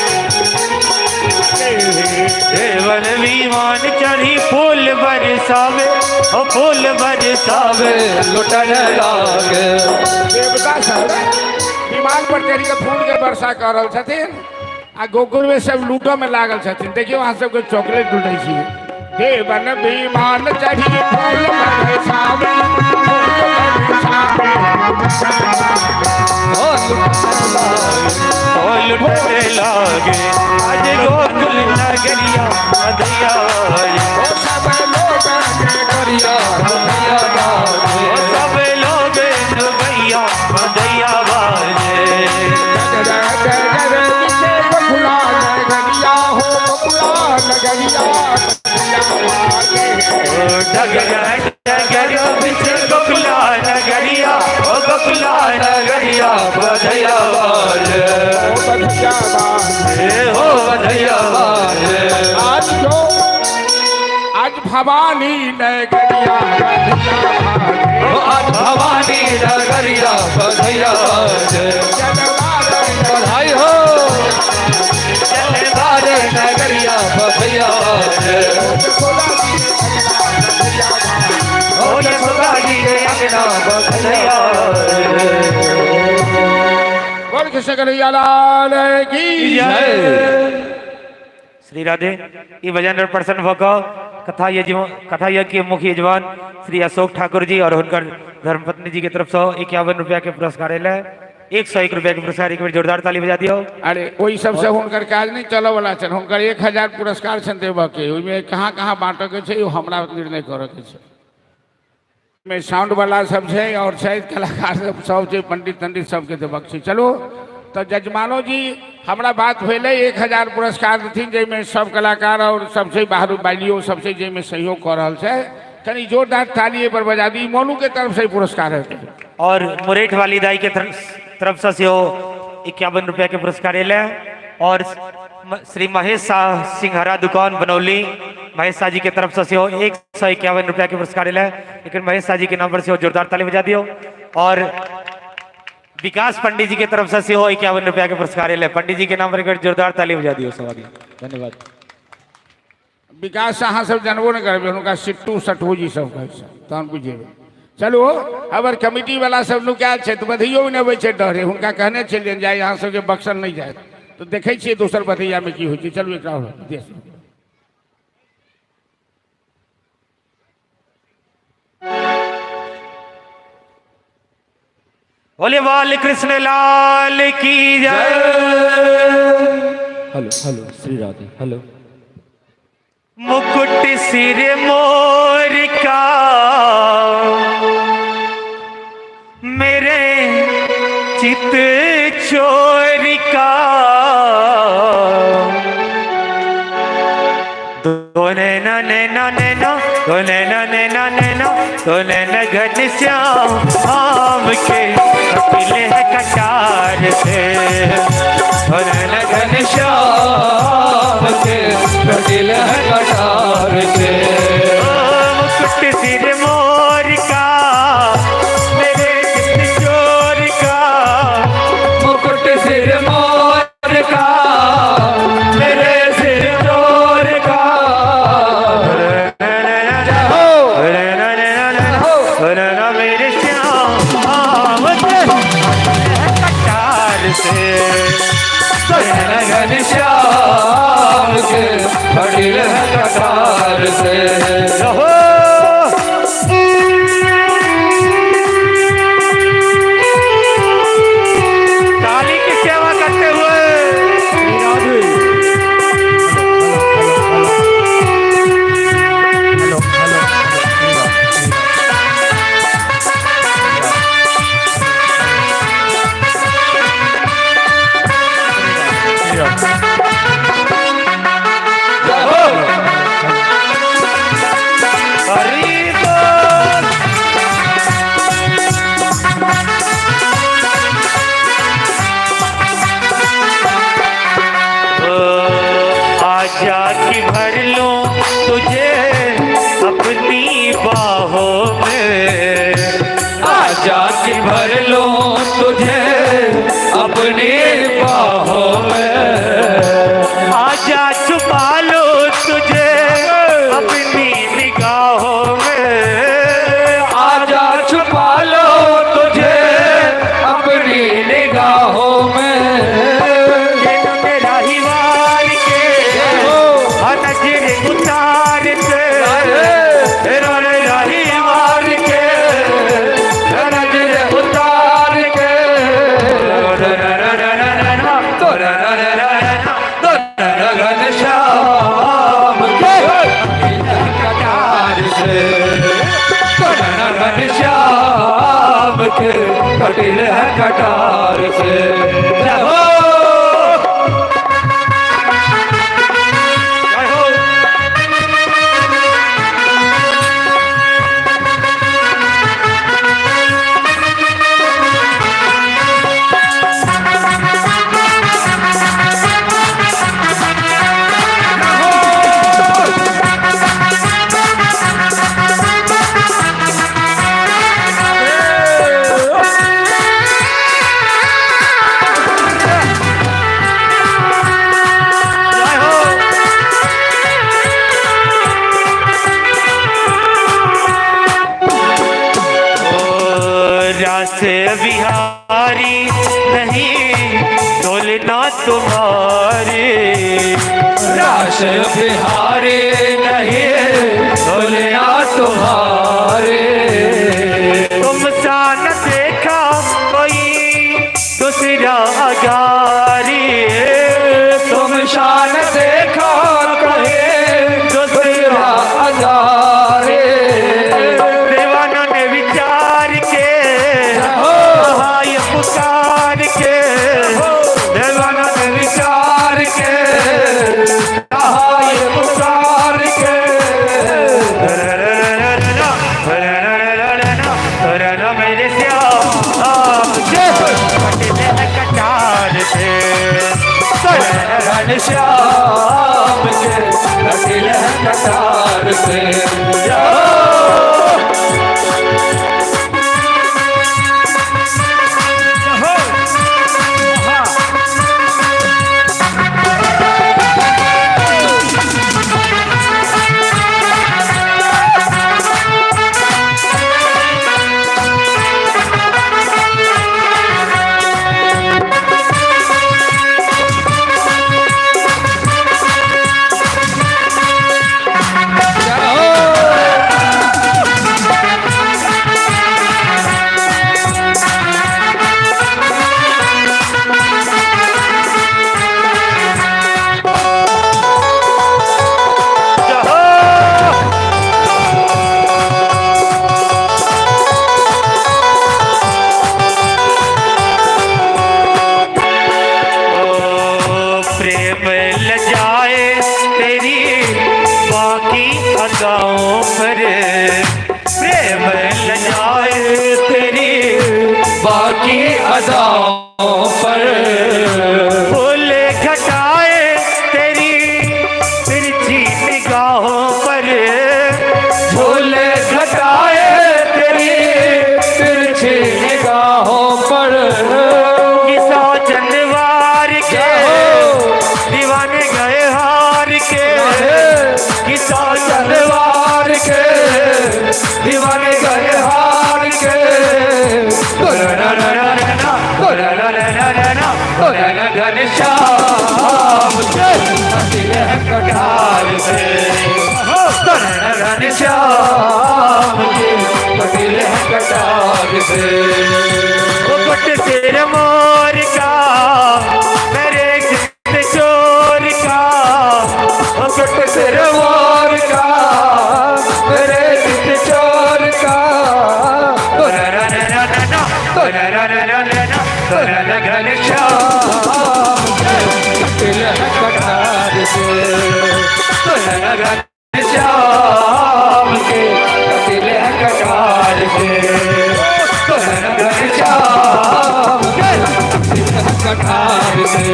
देवन विमान चढ़ी फूल बरसावे, ओ फूल बरसावे लुटन लागे। देवता सब विमान पर चढ़ी के फूल के वर्षा कर रहल छथिन आ गोकुल में सब लूटो में लागल छथिन। देखियो अहाँ सबके चॉकलेट लूटै छी। देवन विमान चढ़ी फूल बरसावे, फूल बरसावे। ओ लुटन लागे। ओ लुटने लागे आज गोकुल नगरिया बधैया। ओ सब लोग नगरिया बधैया बाजे। ओ सब लोग भैया बधैया बाजे। गोकुला नगरिया हो गोकुला नगरिया डगर डगर बिच गोकुला नगरिया, ओ गोकुला नगरिया बधैया बाजे, बधैया बाजे। हो बधैया बाजे। आज जो आज भवानी नगरिया बधैया बाजे। ओ आज भवानी नगरिया बधैया बाजे। जगवार बधाई हो। जलवार नगरिया बधैया बाजे। यशोदा जी बधैया बाजे। ओ यशोदा जी के अंगना बधैया बाजे। बोल कृष्ण कन्हैया लाल की जय। श्री राधे। ई भजन पर प्रसन्न भऽ कऽ कथा यजमान, कथा यज्ञ के मुख्य यजमान श्री अशोक ठाकुर जी और हुनकर धर्मपत्नी जी के तरफ से 51 रुपया के पुरस्कार एलै। 101 रुपया के पुरस्कार, एक बेर जोरदार ताली बजा दियौ। अरे ओहि सबसे हुनकर काज नहीं चलऽ वाला छनि। हुनकर 1000 पुरस्कार छनि देबऽ के, ओहिमे कहाँ कहाँ बाँटऽ के छै ओ हमरा निर्णय करऽ के छै। ओहिमे साउंड वाला सब छै और छै कलाकार सब, सब छै, पंडित तंडित सबके देबऽ के छै। चलू तऽ जजमानो जी हमरा बात भेलै 1000 पुरस्कार देथिन, जाहिमे सब कलाकार और सब छै, बाहर बालियो सब छै जाहिमे सहयोग कऽ रहल छै। कनि जोरदार ताली एहि पर बजा दी। मोनू के तरफ से पुरस्कार हेतै। और मुरेठ वाली दाई के तरफ से सेहो 51 रुपया के पुरस्कार एलै। और श्री महेश शाह सिंहरा दुकान बनौली महेश शाह जी के तरफ से सेहो 151 रुपया के पुरस्कार एलै। लेकिन महेश शाह जी के नाम पर सेहो जोरदार ताली बजा दियौ। और विकास पंडित जी के तरफ से सेहो 51 रुपया के पुरस्कार एलै। पंडित जी के नाम पर एक बेर जोरदार ताली बजा दियौ सब आदमी। धन्यवाद। विकास अहाँ सब जानबो नहि करबै, हुनका सिट्टू सटू जी सब कहै छै, तहन बुझेबै। चलू हमर कमिटी वाला सब नुकायल छै तऽ बधैयो नहि अबै छै डरे। हुनका कहने छलियनि जे अहाँ सबके बक्सल नहि जायत, तऽ देखै छियै दोसर बधैयामे की होइ छै। चलू एकरा आओर देश। बोले बाल कृष्ण लाल की जय। Hello hello Shri Radhe hello. मुकुट सिर मोर का मेरे चित चोर का, दो नैना नैना नैना, दो नैना नैना नैना, दो नैना घन श्याम आम के कटिले है कटार से, दो नैना घन श्याम के कटिल है कटार से। मुकुट सिर मोर का, मेरे चित चोर का, मुकुट सिर मोर का, मेरे सिर चोर का। मेरे श्याम कटार से, घन श्याम के कटिल है कटार से। रहो ताली की सेवा करते हुए। Hello hello Hari बोल। ओ, आजा कि भर लूं तुझे अपनी बाहों में, आजा कि भर लूं तुझे अपनी बाहों में, आजा छुपा लो तुझे अपनी निगाहों में, आजा छुपा लो तुझे अपनी निगाहों में। मेरा ही वार के नजर उतार के, मेरा ही मार के नजर उतार के, घन श्याम के कटार से, घन श्याम के कटिल है कटार से। जय हो, जय हो। जय हो। ओ रास बिहारी नहीं तोलना तुम्हारे, रास बिहारी नहीं बोलना तुम्हारे, तुम सा न देखा कोई दूसरा अगारी, तुम शान देखा कहे दूसरा अजारे। दीवानों ने विचार के हाय पुकार के, देवानों ने विचार के हाय पुकार के, मेरे श्याम कटार से, घन श्याम के कटिल है कटार से। जय हो। की अदाओं पर। फूल घटाए तेरी तिरछी निगाहों पर। फूल घटाए तेरी तिरछी निगाहों पर। किसा चंदवार के दीवाने गए हार के। किसा चंदवार के दीवाने गए हार के। घनश्याम कटार से, घनश्याम के कटिल कटार से। वो गुट सिर मोर का मेरे चित चोर का। वो गुट सिर मोर का मेरे चित चोर का। घनश्याम कटिल कटार से, घनश्याम के कटिल कटार से, घनश्याम के कटार से,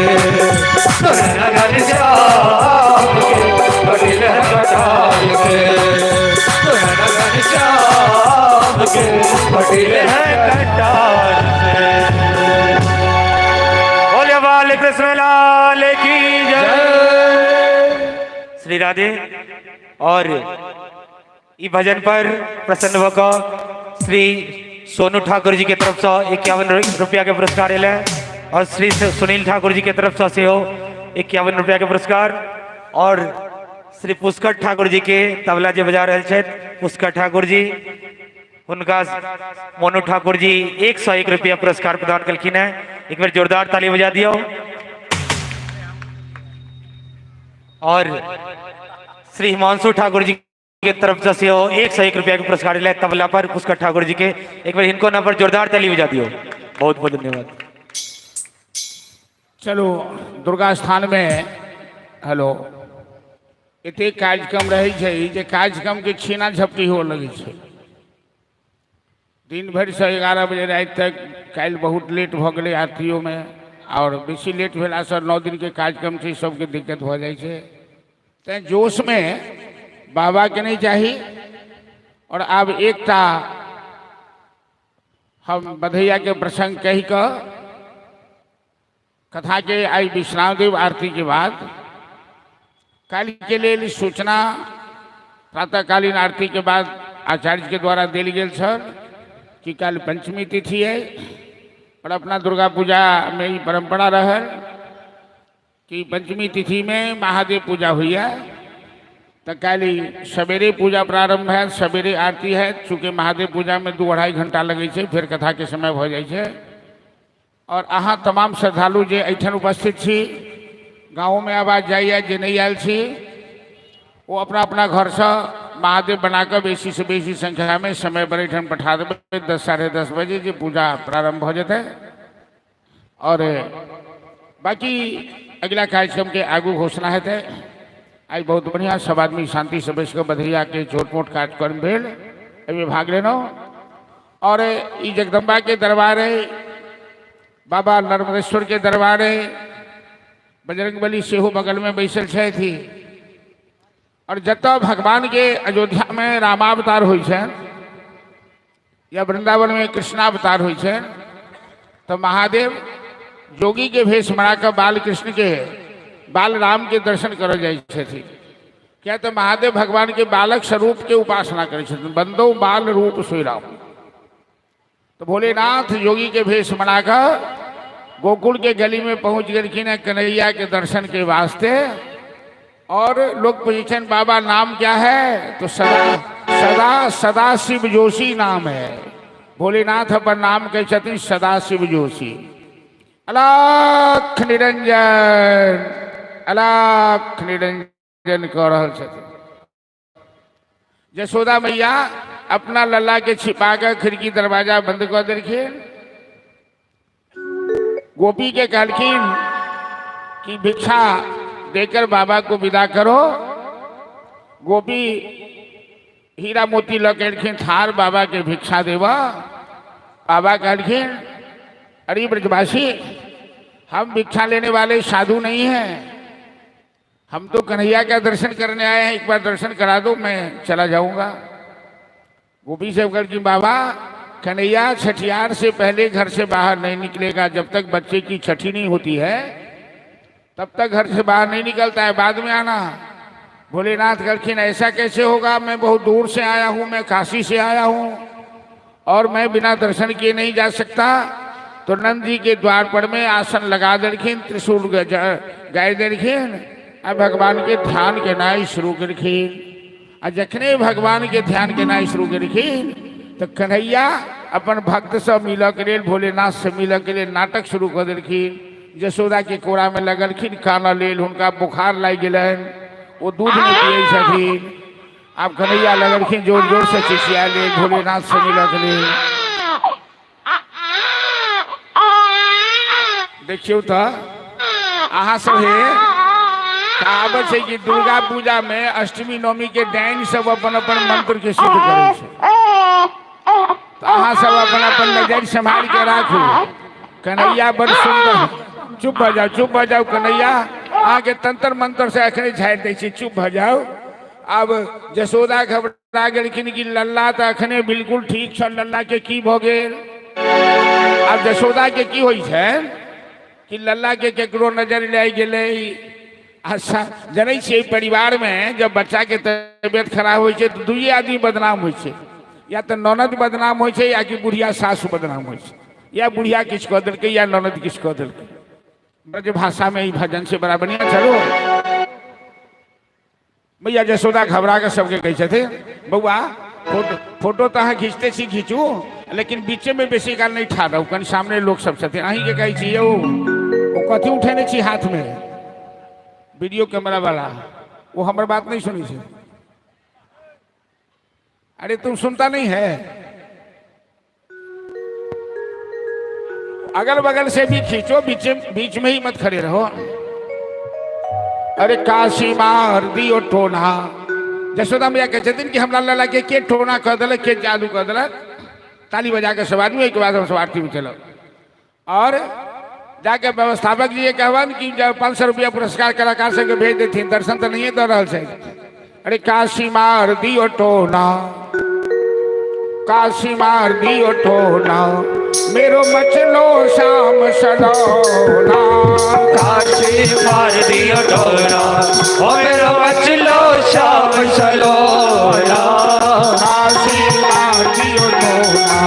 घनश्याम के कटिल कटार से, घनश्याम के कटिल कटार से। बोले बाल कृष्ण लाल की जय। श्री राधे। और ई भजन पर प्रसन्न होकर श्री सोनू ठाकुर जी के तरफ से 51 रुपया के पुरस्कार एल और श्री सुनील ठाकुर जी के तरफ से सेहो 51 रुपया के पुरस्कार। और श्री पुष्कर ठाकुर जी के तबला जे बजा रहल छथि पुष्कर ठाकुर जी, हुनका मोनू ठाकुर जी 101 रुपया पुरस्कार प्रदान कलखिन है। एक बेर जोरदार ताली बजा दियो। और श्री हिमांशु ठाकुर जी के तरफ से सेहो 101 रुपया के पुरस्कार एलै तबला पर पुष्कर ठाकुर जी के। एक बार हिनको नाम पर जोरदार ताली बजा दियो। बहुत बहुत धन्यवाद। चलू, दुर्गा स्थानमे हेलो एतेक कार्यक्रम रहै छै जे कार्यक्रमके छीना झपटी हुअ लगै छै। दिन भरिसँ 11 बजे राति तक। काल्हि बहुत लेट भऽ गेलै आरतियोमे आओर बेसी लेट भेलासँ 9 दिनके कार्यक्रम छै, सबके दिक्कत भऽ जाइ छै। तैँ जोशमे बाबाके नहि चाही। आओर आब एकटा हम बधैयाके प्रसंग कहि कऽ कथा के आई विश्रामदेव आरती के बाद। काल्हि के लेल सूचना प्रातःकालीन आरती के बाद आचार्य के द्वारा देल गेल छल कि काल्हि पंचमी तिथि है और अपना दुर्गा पूजा में ई परंपरा रहल कि पंचमी तिथि में महादेव पूजा हुई है। तो काल्हि सवेरे पूजा प्रारंभ है, सवेरे आरती है। चूँकि महादेव पूजा में 2-2.5 घंटा लगै छै, फेर कथा के समय भऽ जाइ छै। और अहाँ तमाम श्रद्धालु जे एहिठाम उपस्थित छी, गाँवमे आवाज जाइए, जे नहि आयल छी ओ अपना अपना घरसँ महादेव बनाकऽ बेसीसँ बेसी संख्यामे समय पर एहिठाम पठा देबै, 10, 10:30 बजे जे पूजा प्रारंभ भऽ जेतै। और बाकी अगिला कार्यक्रमके आगू घोषणा हेतै। आइ बहुत बढ़िआँ सब आदमी शान्तिसँ बैस कऽ बधैयाके छोट मोट कार्यक्रम भेल, एहिमे भाग लेलहुँ। और ई जगदम्बाके दरबार है, बाबा नर्मदेश्वर के दरबार है, बजरंगबली सेहो बगलमे बैसल छथि। और जतऽ भगवान के अयोध्या में रामावतार होइ छनि या वृंदावन में कृष्णावतार होइ छनि, तऽ महादेव जोगी के भेष बना कऽ बाल कृष्ण के, बाल राम के दर्शन करऽ जाइ छथिन। किया तऽ महादेव भगवान के बालक स्वरूप के उपासना करै छथिन। बंदो बाल रूप श्री राम। तो भोलेनाथ योगी के भेष बनाकर गोकुल के गली में पहुंच गेलखिन है कन्हैया के दर्शन के वास्ते। और लोग पूछे, बाबा नाम क्या है? तो सदा सदा सदा शिव जोशी नाम है। भोलेनाथ अपन नाम कहै छथिन सदा शिव जोशी। अलख निरंजन, अलख निरंजन कऽ रहल छथिन। यशोदा मैया अपना लल्ला के छिपा कर खिड़की दरवाजा बंद कर देलखिन। गोपी के कहलखिन कि भिक्षा देकर बाबा को विदा करो। गोपी हीरा मोती लऽ के एलखिन थार, बाबा के भिक्षा देवा। बाबा कहलखिन अरे ब्रजवासी, हम भिक्षा लेने वाले साधु नहीं हैं, हम तो कन्हैया का दर्शन करने आए हैं, एक बार दर्शन करा दो, मैं चला जाऊंगा। गोपी सब कहलखिन बाबा कन्हैया छठियार से पहले घर से बाहर नहीं निकलेगा, जब तक बच्चे की छठी नहीं होती है तब तक घर से बाहर नहीं निकलता है, बाद में आना। भोलेनाथ कहलखिन ऐसा कैसे होगा, मैं बहुत दूर से आया हूँ, मैं काशी से आया हूँ और मैं बिना दर्शन किए नहीं जा सकता। तो नंद जी के द्वार पर में आसन लगा देलखिन, त्रिशूल गाय देलखिन आ भगवान के ध्यान केनाइ शुरू केलखिन। आ जखने भगवान के ध्यान केनाइ शुरू केलखिन तो कन्हैया अपन भक्त से मिलऽ के लेल, भोलेनाथ से मिलऽ के लेल नाटक शुरू कऽ देलखिन। यशोदा के कोरा में लगलखिन कानऽ लेल, हुनका बुखार लागि गेलनि, ओ दूध नहि पियै छथिन। आब कन्हैया लगलखिन जोर जोर से चिचिया लेल भोलेनाथ से मिलऽ के लेल। देखियौ तऽ अहाँ सब हे कहावत छै कि दुर्गा पूजा में अष्टमी नवमी के डाइन सब अपन अपन मंत्र के सिद्ध करै छै। तऽ अहाँ सब अपन अपन नजर सम्हारि के राखू। कन्हैया बड़ सुंदर, चुप भऽ जाउ, चुप भऽ जाउ कन्हैया, अहाँके तंत्र मंत्र से अखने झाड़ि दै छी, चुप भऽ जाउ। आब जसोदा घबरा गेलखिन कि लल्ला तऽ अखने बिल्कुल ठीक छल, लल्ला के की भऽ गेल। आब जसोदा के की होइ छै कि लल्ला के केकरो नजर लागि गेलै। अच्छा जनै छियै परिवारमे जब बच्चाके तबियत खराब होइ छै तऽ दुइए आदमी बदनाम होइ छै, या तऽ ननद बदनाम होइ छै या कि बुढ़िया सासु बदनाम होइ छै, या बुढ़िया किछु कऽ देलकै या ननद किछु कऽ देलकै। ब्रज भाषामे ई भजन छै, बड़ा बढ़िआँ। चलू भैया जसोदा घबरा कऽ सबके कहै छथिन बौआ फोटो फोटो तऽ अहाँ घिचते छी घिचू, लेकिन बीचेमे बेसी काल नहि ठाढ़ रहू, कनि सामने लोक सब छथिन। अहीँके कहै छी यौ, ओ कथी उठेने छी हाथमे वीडियो कैमरा वाला, ओ हमर बात नहि सुनै छै। अरे तुम सुनता नहीं है, अगल बगल से भी खींचो, बीच बीच में ही मत खड़े रहो। अरे काशी मार दियो टोना, जसोदा मैया कहै छथिन कि हमरा लला के के टोना कऽ देलक, के जादू कऽ देलक। ताली बजा के सब आदमी, ओहिके बाद हम सब आरती में चलब। और जाके व्यवस्थापक जी के कहबनि कि जब 500 रुपया पुरस्कार कलाकार सबके भेज देथिन, दर्शन तऽ नहिए दऽ रहल छै। अरे काशी मार दियो टोना, काशी मार दियो टोना, मेरो मचलो श्याम सलोना। काशी मार दियो टोना, ओ मेरो मचलो श्याम सलोना। काशी मार दियो टोना,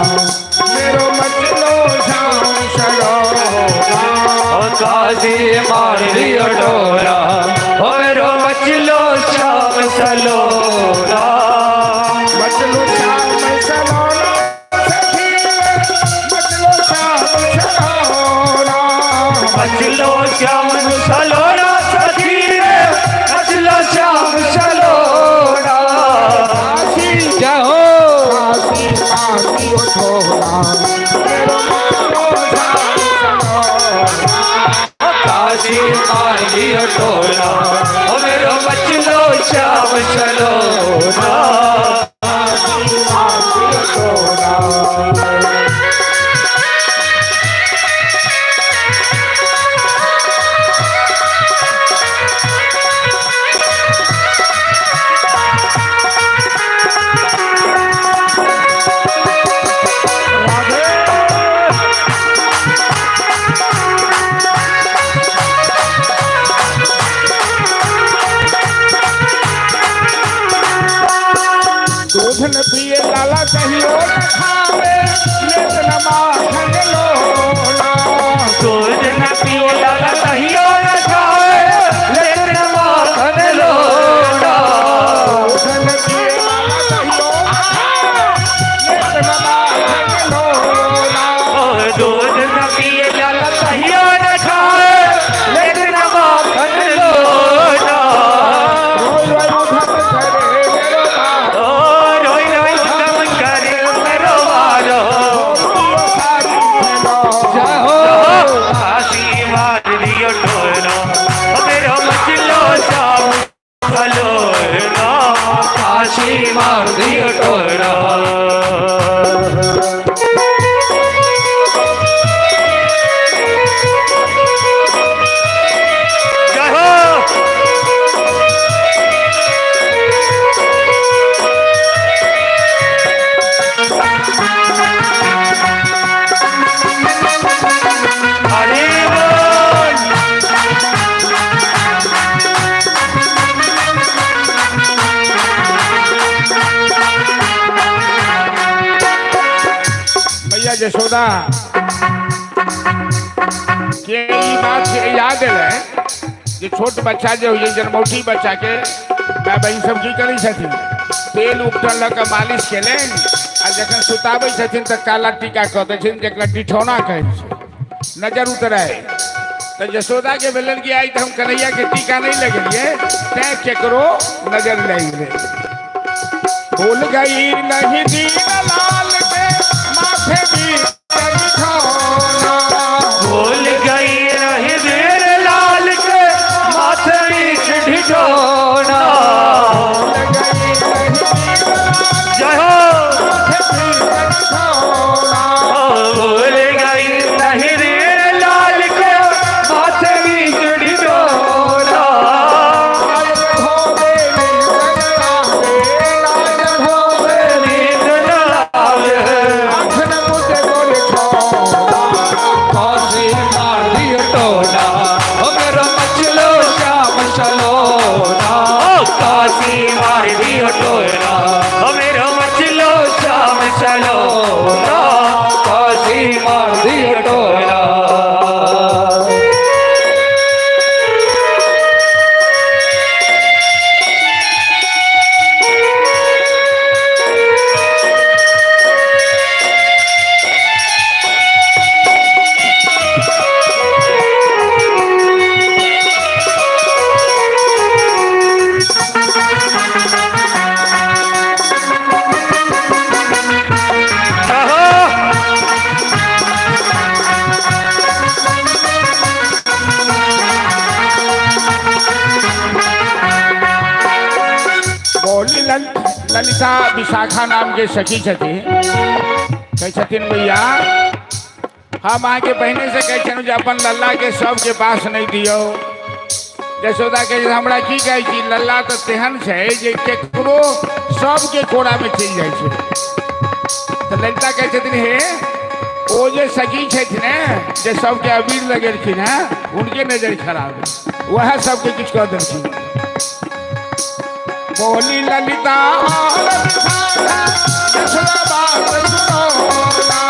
मेरो मचलो श्याम सलोना। ओ काशी मार दियो टोना, ओ मेरो मचलो श्याम सलोना। मचलो श्याम सलोना सखी, मचलो श्याम सलोना। मचलो श्याम सलोना सखी रे, मचलो श्याम सलोना। काशी जय हो। काशी मार दियो टोना, मेरो मचलो श्याम सलोना। काशी मार दियो टोना, ओ मेरो मचलो श्याम सलोना। काशी मार दियो टोना। यशोदा के ई बात से याद एलै जे छोट बच्चा जे होइए, जन्मौटी बच्चा के माय बहिन सब की करै छथिन, तेल उपटन लऽ कऽ मालिश केलनि आ जखन सुताबै छथिन तऽ काला टीका कऽ दै छथिन, जकरा टिठौना कहै छै, नजर उतराय। तऽ यशोदा के भेलनि कि आइ तऽ हम कन्हैया के टीका नहि लगेलियै, तैं केकरो नजर लागि गेलै। भूल गई नहीं दीन लाल के माथे भी टिठौना। भूल गई नहीं दीन लाल के माथे बीच ढिढोना। भूल गई नहीं दीन लाल जय हो। माथे भी टिठौना। भूल गई नहीं दीन लाल के माथे बीच ढिढोना। लाज धोबे नींद आवे, लाज धोबे नींद न आवे। आँख न मुझे बोले ठोना। काशी मार दियो टोना, ओ मेरा मचलो श्याम सलोना। काशी मार दियो टोना, ओ मेरा मचलो श्याम सलोना। काशी मार दियो टोना। बोली ललिता विशाखा नाम के सखी छथिन, कहै छथिन भैया हम अहाँके पहिने से कहै छलहुँ जे अपन लल्ला के सबके पास नहि दियौ। यशोदा कहै छै हमरा की कहै छी, लल्ला तऽ तेहन छै जे केकरो सबके कोरामे चलि जाइ छै। तऽ ललिता कहै छथिन हे ओ जे सखी छथि ने जे सबके अबीर लगेलखिन हेँ, हुनके नजर खराब है, वएह सबके किछु कऽ देलखिन। बोली ललिता यशोदा बात सुनो ना।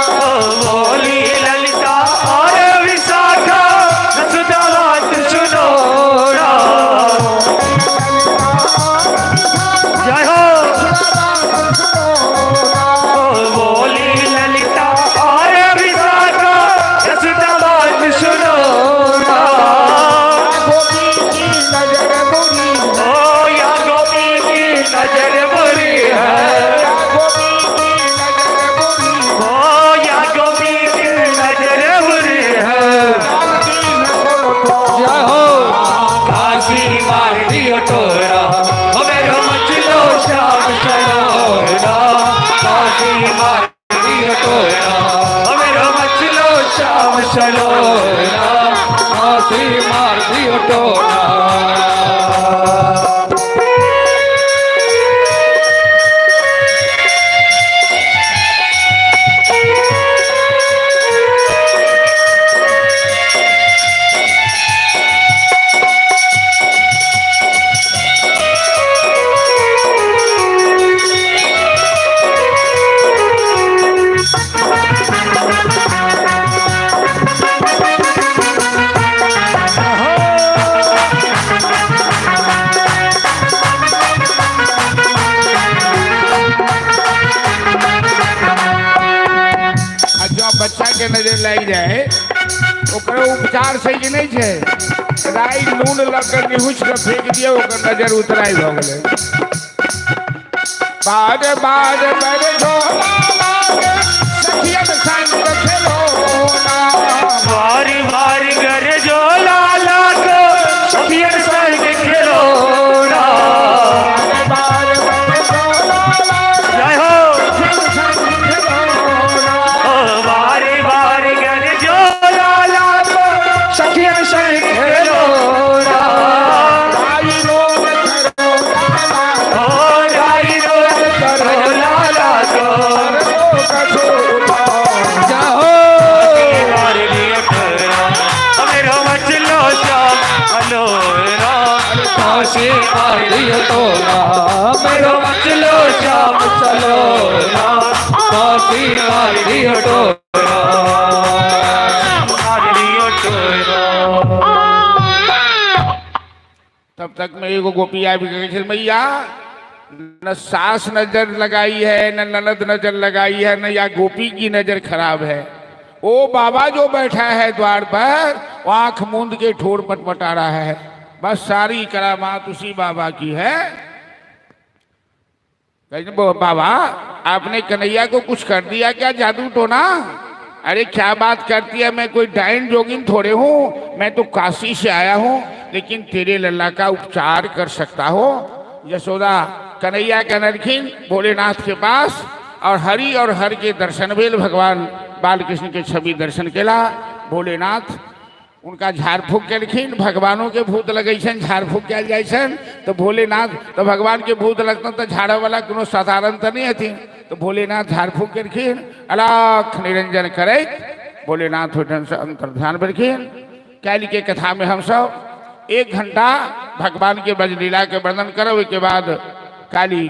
बोली ललिता और विशाखा यशोदा बात सुनो ना। जय हो। बोली ललिता और विशाखा यशोदा बात सुनो ना। गोपी की नजर बुरी, ओ या गोपी की नजर बुरी है। या गोपी की नजर बुरी, ओ या गोपी की नजर बुरी है। आरती न बोलो तो। जय हो। काशी मार दियो टोरा, ओ मेरो मचलो श्याम सलोना। काशी मार दियो टोरा, ओ मेरो मचलो श्याम सलोना। काशी मार दियो टोरा। आ जँ बच्चा के नजर लागि जाय ओकरो उपचार छै कि नहि छै? राइ नून लऽ कऽ निहुँछि कऽ फेंक दियौ, ओकर नजर उतराइ भऽ गेलै। बार बार बर झोला लागे सखियन संग खेलोना। बार बार कर झोला लाग सखियन संग खेलोना। बार बार बर झोला लागे जय हो। सखियन संग खेलोना। बार बार कर झोला लाग सखियन संग खेलोना। राई नून करो लाला, ओ राई रोज करो लाला को। करो कछो जाहो। मार लियो टोरा, मेरो मचलो श्याम अलोरा। काशी मार लियो टोरा, मेरो मचलो श्याम सलोना। काशी मार लियो टोरा। तब तक में एगो गोपी आबि के कहै छै, मैया न सास नजर लगाई है, न ननद नजर लगाई है, न या गोपी की नजर खराब है। वो बाबा जो बैठा है द्वार पर, वो आंख मूंद के ठोर पटपटा रहा है। बस सारी करामात उसी बाबा की है। कहे, बाबा आपने कन्हैया को कुछ कर दिया क्या, जादू टोना? अरे क्या बात करती है, मैं कोई डायन जोगिन थोड़े हूँ, मैं तो काशी से आया हूँ, लेकिन तेरे लल्ला का उपचार कर सकता हो। यशोदा कन्हैया के अनलखिन भोलेनाथ के पास और हरि और हर के दर्शन भेल। भगवान बालकृष्ण के छवि दर्शन केला भोलेनाथ, उनका झाड़ फूक केलखिन। भगवानों के भूत लगै छनि, झाड़ फूक कयल जाइ छनि। तो भोलेनाथ तो भगवान के भूत लगतनि तऽ झाड़ऽ वाला कोनो साधारण तऽ नहि हथिन। तो भोलेनाथ झाड़ फूक केलखिन, अलख निरंजन करैत भोलेनाथ ओहिठामसँ अंतर्ध्यान भेलखिन। काल्हि के कथा में हमसब 1 घंटा भगवान के ब्रजलीला के वर्णन करब। ओहिके बाद काली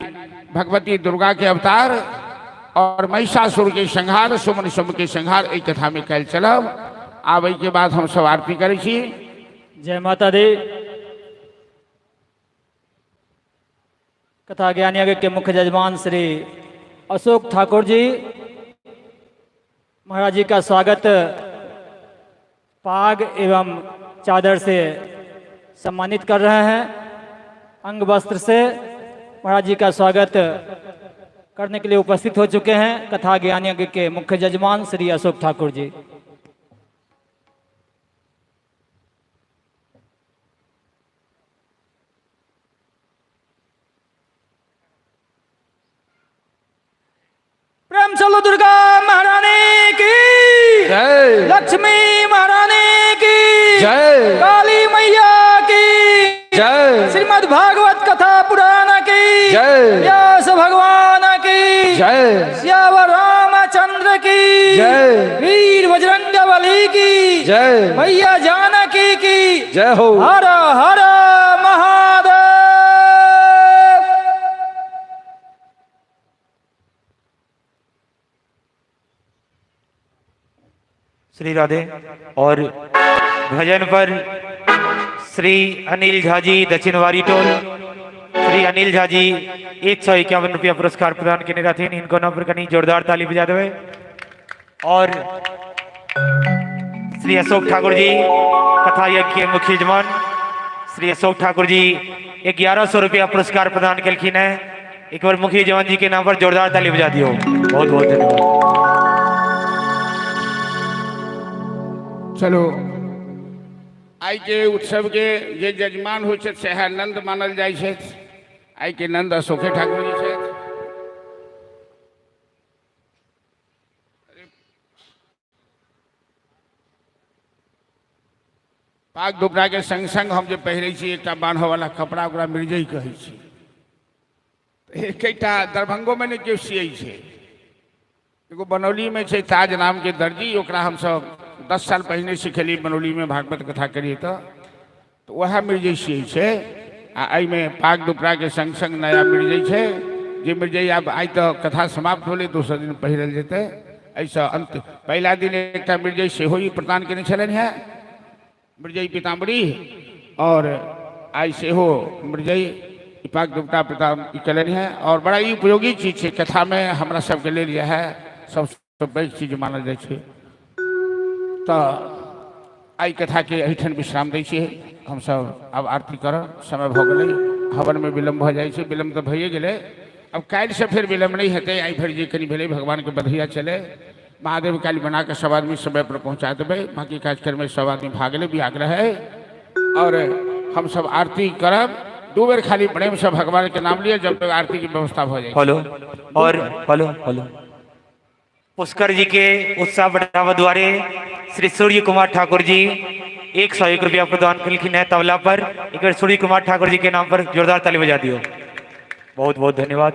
भगवती दुर्गा के अवतार और महिषासुर के संहार, सुमन सुम के संहार एहि कथा में काल्हि चलब। आब एहिके बाद हम सब आरती करै छी। जय माता दी। कथा ज्ञान यज्ञ के मुख्य यजमान श्री अशोक ठाकुर जी महाराज जी का स्वागत पाग एवं चादर से सम्मानित कर रहे हैं। अंग वस्त्र से महाराज जी का स्वागत करने के लिए उपस्थित हो चुके हैं कथा ज्ञान यज्ञ के मुख्य यजमान श्री अशोक ठाकुर जी। प्रेम चलो दुर्गा महारानी की जय, लक्ष्मी महारानी की जय, काली मैया की जय, श्रीमद् भागवत कथा पुराण की जय, व्यास भगवान की जय, श्यावर रामचंद्र की जय, वीर बजरंग बली की जय, मैया जानकी की जय हो। हर हर महादेव। श्री राधे। और भजन पर श्री अनिल झा जी दक्षिणवारी टोल, श्री अनिल झा जी 151 रुपया पुरस्कार प्रदान केने रहथिन। इनको नाम पर कनी जोरदार ताली बजा देवे। और श्री अशोक ठाकुर जी कथा यज्ञ के मुख्य यजमान श्री अशोक ठाकुर जी 1100 रुपया पुरस्कार प्रदान केलखिन है। एक बार मुख्य यजमान जी के नाम पर जोरदार ताली बजा दियो। बहुत बहुत धन्यवाद। चलो आइ के उत्सव के जे यजमान होइ छथि सएह नंद मानल जाइ छथि। आइ के नंद अशोके ठाकुर जी छथि। पाग दोपटा के संग संग हम जे पहिरै छी एकटा बान्हऽ वाला कपड़ा, ओकरा मिर्जई कहै छी। एकेटा दरभंगोमे नहि केओ सियै छै, एगो बनौलीमे छै ताज नामके दर्जी, ओकरा हमसब 10 साल पहिने सिखेलियै बनौलीमे भागवत कथा करियै तऽ वएह मिर्जई सियै छै। आ एहिमे पाग दोपटाके संग संग नया मिर्जई छै, जे मिर्जई आब आइ तऽ कथा समाप्त भेलै, दोसर दिन पहिरल जेतै। एहिसँ अंत पहिला दिन एकटा मिर्जई सेहो ई प्रदान केने छलनि हेँ, मिर्जई पीताम्बरी, और आइ सेहो मिर्जई पाग दुपटा प्रदान ई केलनि हेँ। और बड़ा ई उपयोगी चीज छै कथामे, हमरा सबके लेल इएह सबसँ पैघ चीज मानल जाइ छै। तऽ आइ कथाके एहिठाम विश्राम दै छियै हमसब। आब आरती करब, समय भऽ गेलै, हवनमे विलम्ब भऽ जाइ छै, विलम्ब तऽ भइए गेलै। अब काल्हिसँ फेर विलम्ब नहि हेतै। आइ भरि जे कनि भेलै भगवानके बधैया चलै। महादेव काल्हि बना कऽ सब आदमी समय पर पहुँचा देबै। बाँकी कार्यक्रममे सब आदमी भाग लेब, ई आग्रह है। और हमसब आरती करब, 2 बेर खाली प्रेमसँ भगवानके नाम लिअ जब तक आरतीके व्यवस्था भऽ जाइ। हेलो और हेलो हेलो। पुष्कर जी के उत्साह बढ़ावा द्वारे श्री सूर्य कुमार ठाकुर जी 101 रुपया प्रदान केलखिन है तबला पर। एक बार सूर्य कुमार ठाकुर जी के नाम पर जोरदार ताली बजा दियो। बहुत बहुत धन्यवाद।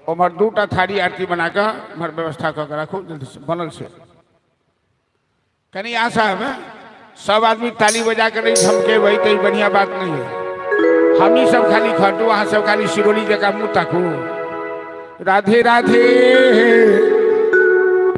उम्हर 2टा थारी आरती बना कऽ उम्हर व्यवस्था कऽ के राखू, जल्दी से बनल छै। कनि आशा है सब आदमी ताली बजा के नहीं धमकेबै तऽ ई बढ़िया बात नहीं है। हमही सब खाली खटू, अहाँ सब खाली सिरोली जकाँ मुँह ताकू। राधे राधे।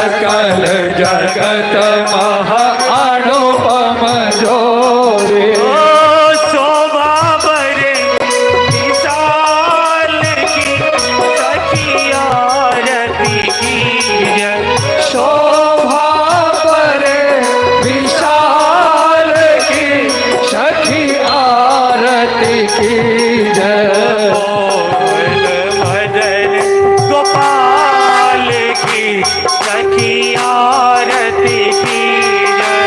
सकल जगत महा अनुपम जोरे। ओ शोभा बरे विशाल की सखी आरती की जय। शोभा परे विशाल की सखी आरती की जय। मोहन मदन गोपाल की सखी आरती की जय।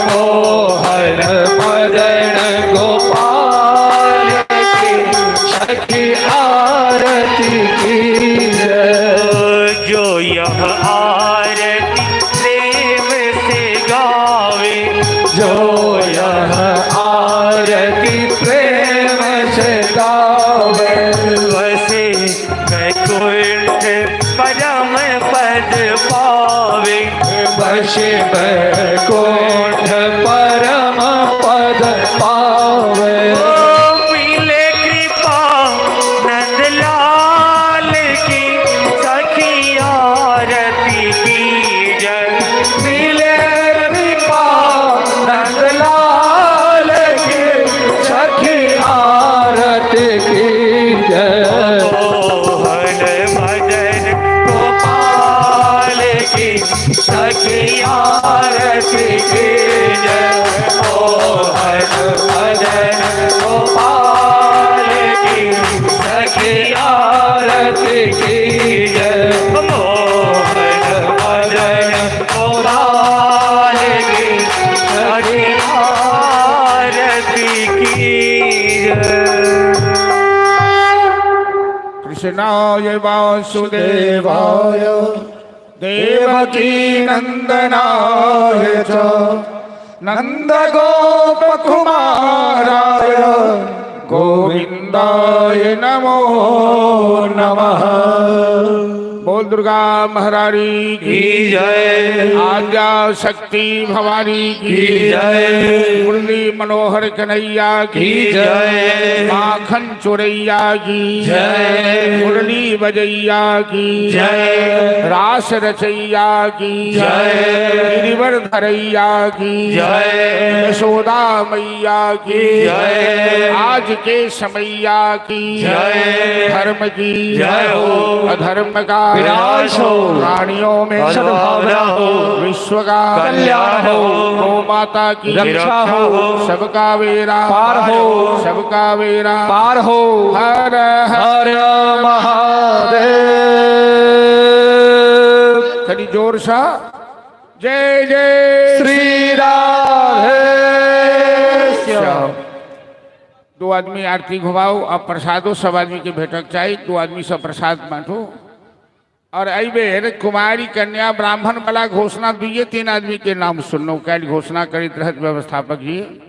मोहन मदन गोपाल की सखी आरती की जय। जो यह आरती प्रेम से गावे, जो यह आरती प्रेम से गावे, वसे वैकुंठ परम पद पावे। बस वैकुंठ परम पद पावे। ओ मिले कृपा नंदलाल की सखी आरती की जय। मिले कृपा नंदलाल की सखी आरती की जय। मोहन मदन गोपाल की सखी आरती की जय। मोहन मदन गोपाल की सखी आरती की जय। मोहन मदन गोपाल की सखी आरती की जय। कृष्णाय वासुदेवाय देवकी नंदनाय च नन्दगोपकुमाराय गोविन्दाय नमो नमः। बोल दुर्गा महारानी की की जय। आद्या शक्ति भवानी की की जय। मुरली मनोहर कन्हैया की की जय। माखन चोरैया की जय। मुरली बजैया की जय। रास रचैया की जय। गिरिवर धरैया की जय। यशोदा मैया की जय। आज के समैया की जय। धर्म की जय हो। अधर्म का विनाश हो। प्राणियों में सद्भावना हो। विश्व का कल्याण हो। गौ माता की रक्षा हो। सबका वेरा पार हो। सबका वेरा पार हो। हर हर हर महादेव। कभी जोर सा जय जय श्री राधे श्याम। दो आदमी आरती घुमाओ आ प्रसादो सब आदमी के भेटक चाही। दो आदमी सब प्रसाद बांटो। और एहि बेर कुमारी कन्या ब्राह्मण वाला घोषणा दुइये तीन आदमी के नाम सुनलो। काल्हि घोषणा करैत रहत व्यवस्थापक जी।